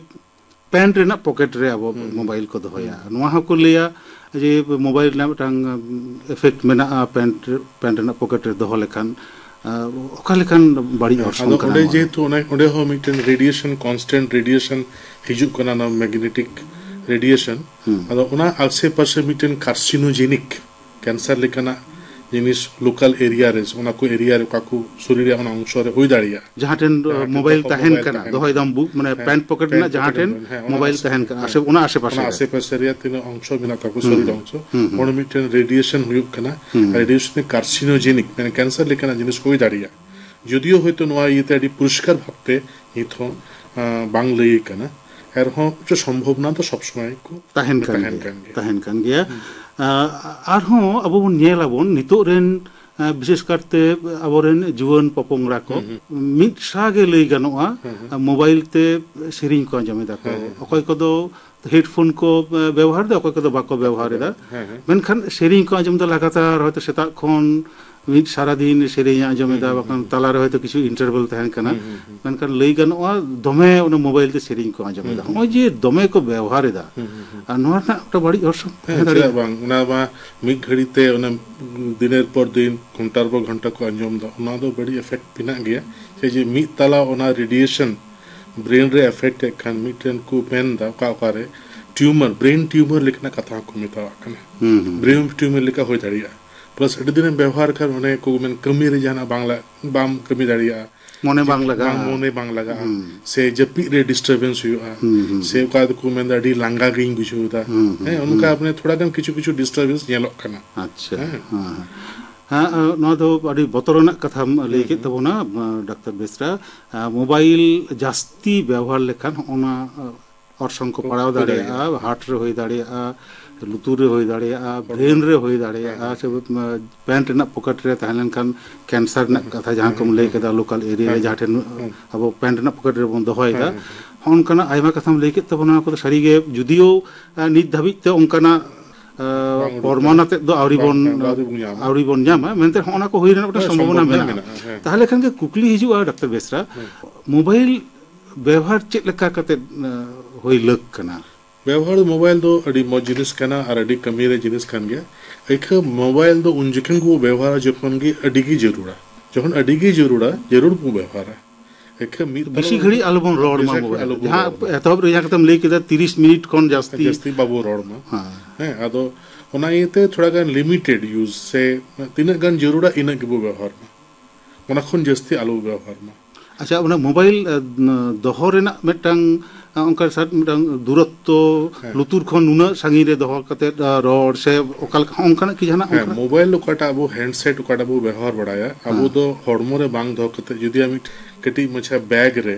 ᱯᱮᱱᱴ ᱨᱮᱱᱟᱜ ᱯᱚᱠᱮᱴ ᱨᱮ ᱟᱵᱚ ᱢᱳᱵᱟᱭᱤᱞ ᱠᱚ ᱫᱚᱦᱚᱭᱟ᱾ ᱱᱚᱣᱟ ᱦᱚᱸᱠᱚ ᱞᱟᱹᱭᱟ ᱡᱮ ᱢᱳᱵᱟᱭᱤᱞ ᱨᱮᱱᱟᱜ ᱢᱤᱫᱴᱟᱝ ᱮᱯᱷᱮᱠᱴ ᱢᱮᱱᱟᱜᱼᱟ ᱯᱮᱱᱴ, ᱯᱮᱱᱴ ᱨᱮᱱᱟᱜ ᱯᱚᱠᱮᱴ ᱨᱮ ᱫᱚᱦᱚ ᱞᱮᱠᱷᱟᱱ᱾ ᱚᱠᱟ ᱞᱮᱠᱟᱱ ᱵᱟᱹᱲᱤᱡ ᱚᱨᱥᱚᱝ ᱠᱟᱱᱟ ᱱᱚᱣᱟ ᱫᱚ? ᱡᱮᱦᱮᱛᱩ ᱚᱸᱰᱮ, ᱚᱸᱰᱮ ᱦᱚᱸ ᱢᱤᱫᱴᱮᱱ ᱨᱮᱰᱤᱭᱮᱥᱚᱱ, ᱠᱚᱱᱥᱴᱮᱱᱴ ᱨᱮᱰᱤᱭᱮᱥᱚᱱ ᱦᱤᱡᱩᱜ ᱠᱟᱱᱟ, ᱚᱱᱟ ᱢᱮᱜᱽᱱᱮᱴᱤᱠ ᱨᱮᱰᱤᱭᱮᱥᱚᱱ᱾ ᱟᱫᱚ ᱚᱱᱟ ᱟᱥᱮ ᱯᱟᱥᱮ ᱢᱤᱫᱴᱮᱱ ᱠᱟᱨᱥᱤᱱᱳᱡᱮᱱᱤᱠ ᱠᱮᱱᱥᱟᱨ ᱞᱮᱠᱟᱱᱟᱜ ᱡᱤᱱᱤᱥ ᱞᱳᱠᱟᱞ ᱮᱨᱤᱭᱟ ᱨᱮ, ᱚᱱᱟ ᱠᱚ ᱮᱨᱤᱭᱟ ᱨᱮ, ᱚᱠᱟ ᱠᱚ ᱥᱚᱨᱤᱨ ᱨᱮᱭᱟᱜ ᱚᱱᱟ ᱚᱝᱥᱚ ᱨᱮ ᱦᱩᱭ ᱫᱟᱲᱮᱭᱟᱜᱼᱟ᱾ ᱡᱟᱦᱟᱸ ᱴᱷᱮᱱ ᱡᱟᱦᱟᱸ ᱴᱷᱮᱱ ᱢᱳᱵᱟᱭᱤᱞ ᱛᱟᱦᱮᱱ ᱠᱟᱱᱟ, ᱫᱚᱦᱚᱭ ᱫᱟᱢ ᱵᱩᱠ, ᱢᱟᱱᱮ ᱯᱮᱱᱴ ᱯᱚᱠᱮᱴ ᱨᱮᱱᱟᱜ ᱡᱟᱦᱟᱸ ᱴᱷᱮᱱ ᱢᱳᱵᱟᱭᱤᱞ ᱛᱟᱦᱮᱱ ᱠᱟᱱᱟ, ᱟᱥᱮ, ᱚᱱᱟ ᱟᱥᱮ ᱯᱟᱥᱮ ᱨᱮ᱾ ᱚᱱᱟ ᱟᱥᱮ ᱯᱟᱥᱮ ᱨᱮᱭᱟᱜ ᱛᱤᱱᱟᱹᱜ ᱚᱝᱥᱚ ᱢᱮᱱᱟᱜ ᱛᱟᱠᱚ, ᱥᱚᱨᱤᱨ ᱚᱝᱥᱚ, ᱚᱸᱰᱮ ᱢᱤᱫᱴᱮᱱ ᱨᱮᱰᱤᱭᱮᱥᱚᱱ ᱦᱩᱭᱩᱜ ᱠᱟᱱᱟ᱾ ᱨᱮᱰᱤᱭᱮᱥᱚᱱ ᱠᱟᱨᱥᱤᱱᱳᱡᱮᱱᱤᱠ, ᱢᱟᱱᱮ ᱠᱮᱱᱥᱟᱨ ᱞᱮᱠᱟᱱᱟᱜ ᱡᱤᱱᱤᱥ ᱦᱩᱭ ᱫᱟᱲᱮᱭᱟᱜᱼᱟ᱾ ᱡᱩᱫᱤᱭᱳ ᱦᱚᱭᱛᱳ ᱱᱚᱣᱟ ᱤᱭᱟᱹᱛᱮ ᱟᱹᱰᱤ ᱯᱚᱨᱤᱥᱠᱟᱨ ᱵᱷᱟᱵᱽᱛᱮ ᱱᱤᱛ ᱦᱚᱸ, ᱟᱸ, ᱵᱟᱝ ᱞᱟᱹᱭ ᱠᱟᱱᱟ, ᱮᱱᱨᱮᱦᱚᱸ ᱩᱪᱪᱚ ᱥᱚᱢᱵᱷᱚᱵᱚᱱᱟ ᱫᱚ ᱥᱚᱵ ᱥᱚᱢᱚᱭ ᱠᱚ ᱛᱟᱦᱮᱱ ᱠᱟᱱ ᱛᱟᱦᱮᱱ ᱜᱮᱭᱟ, ᱠᱟᱱ ᱜᱮᱭᱟ᱾ ᱛᱟᱦᱮᱱ ᱠᱟᱱ ᱜᱮᱭᱟ᱾ ᱟᱸ, ᱟᱨᱦᱚᱸ ᱟᱵᱚ ᱵᱚᱱ ᱧᱮᱞ ᱟᱵᱚᱱ ᱱᱤᱛᱚᱜ ᱨᱮᱱ, ᱟᱸ, ᱵᱤᱥᱮᱥ ᱠᱟᱨᱛᱮ ᱟᱵᱚᱨᱮᱱ ᱡᱩᱣᱟᱹᱱ ᱯᱚᱯᱚᱝᱲᱟ ᱠᱚ ᱢᱤᱫ ᱥᱟᱶ ᱜᱮ ᱞᱟᱹᱭ ᱜᱟᱱᱚᱜᱼᱟ, ᱟᱸ, ᱢᱳᱵᱟᱭᱤᱞ ᱛᱮ ᱥᱮᱨᱮᱧ ᱠᱚ ᱟᱸᱡᱚᱢ ᱮᱫᱟ ᱠᱚ᱾ ᱚᱠᱚᱭ ᱠᱚᱫᱚ ᱦᱮᱰᱯᱷᱳᱱ ᱠᱚ, ᱟᱸ, ᱵᱮᱵᱚᱦᱟᱨ ᱮᱫᱟ, ᱚᱠᱚᱭ ᱠᱚᱫᱚ ᱵᱟᱠᱚ ᱵᱮᱵᱚᱦᱟᱨ ᱮᱫᱟ᱾ ᱦᱮᱸ, ᱦᱮᱸ᱾ ᱢᱮᱱᱠᱷᱟᱱ ᱥᱮᱨᱮᱧ ᱠᱚ ᱟᱸᱡᱚᱢ ᱮᱫᱟ ᱞᱟᱜᱟᱛᱟᱨ, ᱦᱚᱭᱛᱳ ᱥᱮᱛᱟᱜ ᱠᱷᱚᱱ ᱢᱤᱫ ᱥᱟᱨᱟ ᱫᱤᱱ ᱥᱮᱨᱮᱧ ᱟᱸᱡᱚᱢ ᱮᱫᱟ, ᱦᱩᱸ, ᱦᱩᱸ, ᱵᱟᱠᱷᱟᱱ ᱦᱩᱸ᱾ ᱛᱟᱞᱟᱨᱮ ᱦᱚᱭᱛᱳ ᱠᱤᱪᱷᱩ ᱤᱱᱴᱟᱨᱵᱷᱟᱞ ᱛᱟᱦᱮᱱ ᱠᱟᱱᱟ, ᱦᱩᱸ, ᱦᱩᱸ, ᱦᱩᱸ᱾ ᱢᱮᱱᱠᱷᱟᱱ ᱞᱟᱹᱭ ᱜᱟᱱᱚᱜᱼᱟ ᱫᱚᱢᱮ ᱚᱱᱟ ᱢᱳᱵᱟᱭᱤᱞ ᱛᱮ ᱥᱮᱨᱮᱧ ᱠᱚ ᱟᱸᱡᱚᱢ ᱮᱫᱟ᱾ ᱦᱩᱸ, ᱦᱩᱸ, ᱦᱚᱸᱜᱼᱚᱭ ᱡᱮ ᱫᱚᱢᱮ ᱠᱚ ᱵᱮᱣᱦᱟᱨ ᱮᱫᱟ, ᱦᱩᱸ, ᱦᱩᱸ, ᱦᱩᱸ᱾ ᱟᱨ ᱱᱚᱣᱟ ᱨᱮᱱᱟᱜ ᱢᱤᱫᱴᱟᱝ ᱵᱟᱹᱲᱤᱡ ᱚᱨᱥᱚᱝ ᱦᱮᱸ, ᱛᱟᱦᱮᱸ ᱪᱮᱫᱟᱜ ᱫᱟᱲᱮᱭᱟᱜᱼᱟ᱾ ᱵᱟᱝ? ᱚᱱᱟ ᱢᱟ ᱢᱤᱫ ᱜᱷᱟᱹᱲᱤ ᱛᱮ, ᱚᱱᱟ ᱫᱤᱱᱮᱨ ᱯᱚᱨ ᱫᱤᱱ, ᱜᱷᱚᱱᱴᱟᱨ ᱯᱚᱨ ᱜᱷᱚᱱᱴᱟ ᱠᱚ ᱟᱸᱡᱚᱢ ᱮᱫᱟ, ᱚᱱᱟ ᱫᱚ ᱵᱟᱹᱲᱤᱡ ᱮᱯᱷᱮᱠᱴ ᱢᱮᱱᱟᱜ ᱜᱮᱭᱟ᱾ ᱥᱮ ᱡᱮ ᱢᱤᱫ ᱛᱟᱞᱟ ᱚᱱᱟ ᱨᱮᱰᱤᱭᱮᱥᱚᱱ ᱵᱨᱮᱱ ᱨᱮ ᱮᱯᱷᱮᱠᱴ ᱮᱫ ᱠᱷᱟᱱ, ᱢᱤᱫᱴᱮᱱ ᱠᱚ ᱢᱮᱱ ᱮᱫᱟ ᱚᱠᱟ ᱚᱠᱟᱨᱮ ᱴᱤᱭᱩᱢᱟᱨ, ᱵᱨᱮᱱ ᱴᱤᱭᱩᱢᱟᱨ ᱞᱮᱠᱟᱱᱟᱜ ᱠᱟᱛᱷᱟ ᱦᱚᱸᱠᱚ ᱢᱮᱛᱟᱣᱟᱜ ᱠᱟᱱᱟ᱾ ᱦᱩᱸ, ᱦᱩᱸ, ᱵᱨᱮᱱ ᱦᱩᱸ᱾ ᱴᱤᱭᱩᱢᱟᱨ ᱞᱮᱠᱟ ᱦᱩᱭ ᱫᱟᱲᱮᱭᱟᱜᱼᱟ᱾ ᱯᱞᱟᱥ ᱟᱹᱰᱤ ᱫᱤᱱᱮᱢ ᱵᱮᱣᱦᱟᱨ ᱠᱷᱟᱱ, ᱚᱱᱮ ᱠᱚ ᱢᱮᱱ ᱠᱟᱹᱢᱤ ᱨᱮ ᱡᱟᱦᱟᱱᱟᱜ ᱵᱟᱝ ᱞᱟ-, ᱵᱟᱢ ᱠᱟᱹᱢᱤ ᱫᱟᱲᱮᱭᱟᱜᱼᱟ᱾ ᱢᱚᱱᱮ ᱵᱟᱝ ᱞᱟᱜᱟᱜᱼᱟ᱾ ᱵᱟᱝ, ᱢᱚᱱᱮ ᱵᱟᱝ ᱞᱟᱜᱟᱜᱼᱟ᱾ ᱦᱩᱸ᱾ ᱥᱮ ᱡᱟᱹᱯᱤᱫ ᱨᱮ ᱰᱤᱥᱴᱟᱨᱵᱮᱱᱥ ᱦᱩᱭᱩᱜᱼᱟ᱾ ᱦᱩᱸ, ᱦᱩᱸ, ᱥᱮ ᱦᱩᱸ᱾ ᱚᱠᱟ ᱫᱚᱠᱚ ᱢᱮᱱᱫᱟ ᱟᱹᱰᱤ ᱞᱟᱸᱜᱟ ᱜᱤᱧ ᱵᱩᱡᱷᱟᱹᱣ ᱮᱫᱟ᱾ ᱦᱩᱸ, ᱦᱩᱸ, ᱦᱮᱸ, ᱚᱱᱠᱟ ᱦᱩᱸ᱾ ᱢᱟᱱᱮ ᱛᱷᱚᱲᱟ ᱜᱟᱱ ᱠᱤᱪᱷᱩ ᱠᱤᱪᱷᱩ ᱰᱤᱥᱴᱟᱨᱵᱮᱱᱥ ᱧᱮᱞᱚᱜ ᱠᱟᱱᱟ᱾ ᱟᱪᱪᱷᱟ᱾ ᱦᱮᱸ᱾ ᱦᱮᱸ, ᱦᱮᱸ᱾ ᱦᱮᱸ, ᱱᱚᱣᱟ ᱫᱚ ᱟᱹᱰᱤ ᱵᱚᱛᱚᱨ ᱨᱮᱱᱟᱜ ᱠᱟᱛᱷᱟᱢ ᱞᱟᱹᱭ ᱦᱩᱸ, ᱠᱮᱫ ᱦᱩᱸ᱾ ᱛᱟᱵᱚᱱᱟ, ᱰᱟᱠᱛᱟᱨ ᱵᱮᱥᱨᱟ᱾ ᱢᱳᱵᱟᱭᱤᱞ ᱡᱟᱹᱥᱛᱤ ᱵᱮᱣᱦᱟᱨ ᱞᱮᱠᱷᱟᱱ ᱦᱚᱸᱜᱼᱚ ᱱᱟ ᱚᱨᱥᱚᱝ ᱠᱚ ᱠᱚ ᱯᱟᱲᱟᱣ ᱦᱩᱭ ᱫᱟᱲᱮᱭᱟᱜᱼᱟ, ᱫᱟᱲᱮᱭᱟᱜᱼᱟ᱾ ᱦᱟᱨᱴ ᱨᱮ ᱦᱩᱭ ᱫᱟᱲᱮᱭᱟᱜᱼᱟ, ᱞᱩᱛᱩᱨ ᱨᱮ ᱦᱩᱭ ᱫᱟᱲᱮᱭᱟᱜᱼᱟ, ᱦᱚᱲᱢᱚ᱾ ᱵᱨᱮᱱ ᱨᱮ ᱦᱩᱭ ᱫᱟᱲᱮᱭᱟᱜᱼᱟ, ᱦᱮᱸ, ᱦᱮᱸ᱾ ᱥᱮ ᱯᱮᱱᱴ ᱨᱮᱱᱟᱜ ᱯᱚᱠᱮᱴ ᱨᱮ ᱛᱟᱦᱮᱸ ᱞᱮᱱᱠᱷᱟᱱ ᱠᱮᱱᱥᱟᱨ ᱨᱮᱱᱟᱜ ᱦᱮᱸ, ᱦᱮᱸ᱾ ᱠᱟᱛᱷᱟ ᱡᱟᱦᱟᱸ ᱦᱮᱸ, ᱠᱚᱢ ᱦᱮᱸ, ᱞᱟᱹᱭ ᱦᱮᱸ᱾ ᱠᱮᱫᱟ, ᱞᱳᱠᱟᱞ ᱮᱨᱤᱭᱟ ᱨᱮ ᱦᱮᱸ, ᱡᱟᱦᱟᱸ ᱦᱮᱸ᱾ ᱴᱷᱮᱱ ᱦᱮᱸ᱾ ᱟᱵᱚ ᱯᱮᱱᱴ ᱨᱮᱱᱟᱜ ᱯᱚᱠᱮᱴ ᱨᱮᱵᱚᱱ ᱫᱚᱦᱚᱭᱮᱫᱟ, ᱦᱮᱸ, ᱦᱮᱸ, ᱦᱮᱸ᱾ ᱦᱚᱸᱜᱼᱚ ᱱᱚᱝᱠᱟᱱᱟᱜ ᱟᱭᱢᱟ ᱠᱟᱛᱷᱟᱢ ᱞᱟᱹᱭ ᱠᱮᱫ ᱛᱟᱵᱚᱱᱟ᱾ ᱱᱚᱣᱟ ᱠᱚᱫᱚ ᱥᱟᱹᱨᱤᱜᱮ ᱡᱩᱫᱤᱭᱳ, ᱟᱸ, ᱱᱤᱛ ᱫᱷᱟᱹᱵᱤᱡ ᱛᱮ ᱚᱱᱠᱟᱱᱟᱜ, ᱟᱸ, ᱵᱟᱝ ᱩᱰᱩᱠ ᱯᱨᱚᱢᱟᱱ ᱠᱟᱱᱟ᱾ ᱟᱛᱮᱫ ᱫᱚ ᱟᱹᱣᱨᱤ ᱵᱟᱝ, ᱵᱚᱱ, ᱦᱮᱸ, ᱟᱹᱣᱨᱤ ᱵᱚᱱ ᱧᱟᱢᱟ᱾ ᱟᱹᱣᱨᱤ ᱵᱚᱱ ᱧᱟᱢᱟ, ᱢᱮᱱᱛᱮ ᱦᱚᱸᱜᱼᱚ ᱱᱟ ᱠᱚ ᱦᱩᱭ ᱨᱮᱱᱟᱜ ᱢᱤᱫᱴᱟᱝ ᱦᱮᱸ, ᱥᱚᱢᱵᱷᱚᱵᱚᱱᱟ ᱥᱚᱢᱵᱷᱚᱵᱚᱱᱟ ᱢᱮᱱᱟᱜᱼᱟ᱾ ᱢᱮᱱᱟᱜᱼᱟ, ᱦᱮᱸ᱾ ᱛᱟᱦᱚᱞᱮ ᱠᱷᱟᱱ ᱜᱮ ᱠᱩᱠᱞᱤ ᱦᱤᱡᱩᱜᱼᱟ, ᱰᱟᱠᱛᱟᱨ ᱵᱮᱥᱨᱟ, ᱦᱮᱸ᱾ ᱢᱳᱵᱟᱭᱤᱞ ᱵᱮᱣᱦᱟᱨ ᱪᱮᱫ ᱞᱮᱠᱟ ᱠᱟᱛᱮᱫ, ᱮᱸ, ᱦᱩᱭ ᱞᱟᱹᱠ ᱠᱟᱱᱟ? ᱵᱮᱣᱦᱟᱨ ᱫᱚ ᱢᱳᱵᱟᱭᱤᱞ ᱫᱚ ᱟᱹᱰᱤ ᱢᱚᱡᱽ ᱡᱤᱱᱤᱥ ᱠᱟᱱᱟ ᱟᱨ ᱟᱹᱰᱤ ᱠᱟᱹᱢᱤ ᱨᱮ ᱡᱤᱱᱤᱥ ᱠᱟᱱ ᱜᱮᱭᱟ᱾ ᱮᱠᱷᱟᱹ ᱢᱳᱵᱟᱭᱤᱞ ᱫᱚ ᱩᱱ ᱡᱚᱠᱷᱚᱱ ᱜᱮᱵᱚ ᱵᱮᱣᱦᱟᱨᱟ ᱡᱚᱠᱷᱚᱱ ᱜᱮ ᱟᱹᱰᱤ ᱜᱮ ᱡᱟᱹᱨᱩᱲᱟ᱾ ᱡᱚᱠᱷᱚᱱ ᱟᱹᱰᱤ ᱜᱮ ᱡᱟᱹᱨᱩᱲᱟ, ᱡᱟᱹᱨᱩᱲ ᱵᱚ ᱵᱮᱣᱦᱟᱨᱟ᱾ ᱮᱠᱷᱟᱹ ᱢᱤᱫ ᱵᱮᱥᱤ ᱛᱟᱞᱟ ᱜᱷᱟᱹᱲᱤᱡ ᱟᱞᱚᱵᱚᱱ ᱨᱚᱲ ᱢᱟ ᱵᱮᱥᱤ ᱢᱳᱵᱟᱭᱤᱞ ᱟᱞᱚᱵᱚᱱ ᱨᱮ᱾ ᱡᱟᱦᱟᱸ ᱨᱚᱲ ᱢᱟ᱾ ᱮᱛᱚᱦᱚᱵ ᱨᱮ ᱡᱟᱦᱟᱸ ᱠᱟᱛᱷᱟᱢ ᱞᱟᱹᱭ ᱠᱮᱫᱟ, ᱛᱤᱨᱤᱥ ᱢᱤᱱᱤᱴ ᱠᱷᱚᱱ ᱡᱟᱹᱥᱛᱤ᱾ ᱡᱟᱹᱥᱛᱤ ᱵᱟᱵᱚ ᱨᱚᱲ ᱢᱟ᱾ ᱦᱮᱸ᱾ ᱦᱮᱸ, ᱟᱫᱚ ᱚᱱᱟ ᱤᱭᱟᱹᱛᱮ ᱛᱷᱚᱲᱟ ᱜᱟᱱ ᱞᱤᱢᱤᱴᱮᱰ ᱤᱭᱩᱡᱽ ᱥᱮ ᱛᱤᱱᱟᱹᱜ ᱜᱟᱱ ᱡᱟᱹᱨᱩᱲᱟ ᱤᱱᱟᱹᱜ ᱜᱮᱵᱚ ᱵᱮᱣᱦᱟᱨ ᱢᱟ᱾ ᱚᱱᱟ ᱠᱷᱚᱱ ᱡᱟᱹᱥᱛᱤ ᱟᱞᱚ ᱵᱚ ᱵᱮᱣᱦᱟᱨ ᱢᱟ᱾ ᱟᱪᱪᱷᱟ, ᱚᱱᱟ ᱢᱳᱵᱟᱭᱤᱞ, ᱮ, ᱫᱚᱦᱚ ᱨᱮᱱᱟᱜ ᱢᱤᱫᱴᱟᱝ, ᱮ, ᱚᱱᱠᱟ ᱥᱟᱴ ᱢᱤᱫᱴᱟᱝ ᱫᱩᱨᱚᱛᱛᱚ, ᱦᱮᱸ᱾ ᱞᱩᱛᱩᱨ ᱠᱷᱚᱱ ᱱᱩᱱᱟᱹᱜ ᱥᱟᱺᱜᱤᱧ ᱨᱮ ᱫᱚᱦᱚ ᱠᱟᱛᱮᱫ, ᱮ, ᱨᱚᱲ ᱥᱮ ᱚᱠᱟ ᱞᱮᱠᱟ, ᱚᱱᱠᱟᱱᱟᱜ ᱠᱤ ᱡᱟᱦᱟᱱᱟᱜ ᱦᱮᱸ, ᱚᱱᱠᱟᱱᱟᱜ? ᱢᱳᱵᱟᱭᱤᱞ ᱚᱠᱟᱴᱟᱜ ᱟᱵᱚ ᱦᱮᱱᱰᱥᱮᱴ ᱚᱠᱟᱴᱟᱜ ᱵᱚ ᱵᱮᱣᱦᱟᱨ ᱵᱟᱲᱟᱭᱟ, ᱟᱵᱚ ᱦᱮᱸ᱾ ᱫᱚ ᱦᱚᱲᱢᱚ ᱨᱮ ᱵᱟᱝ ᱫᱚᱦᱚ ᱠᱟᱛᱮᱫ ᱡᱩᱫᱤ ᱟᱢ ᱢᱤᱫ ᱠᱟᱹᱴᱤᱡ ᱢᱟᱪᱷᱟ ᱵᱮᱜᱽ ᱨᱮ,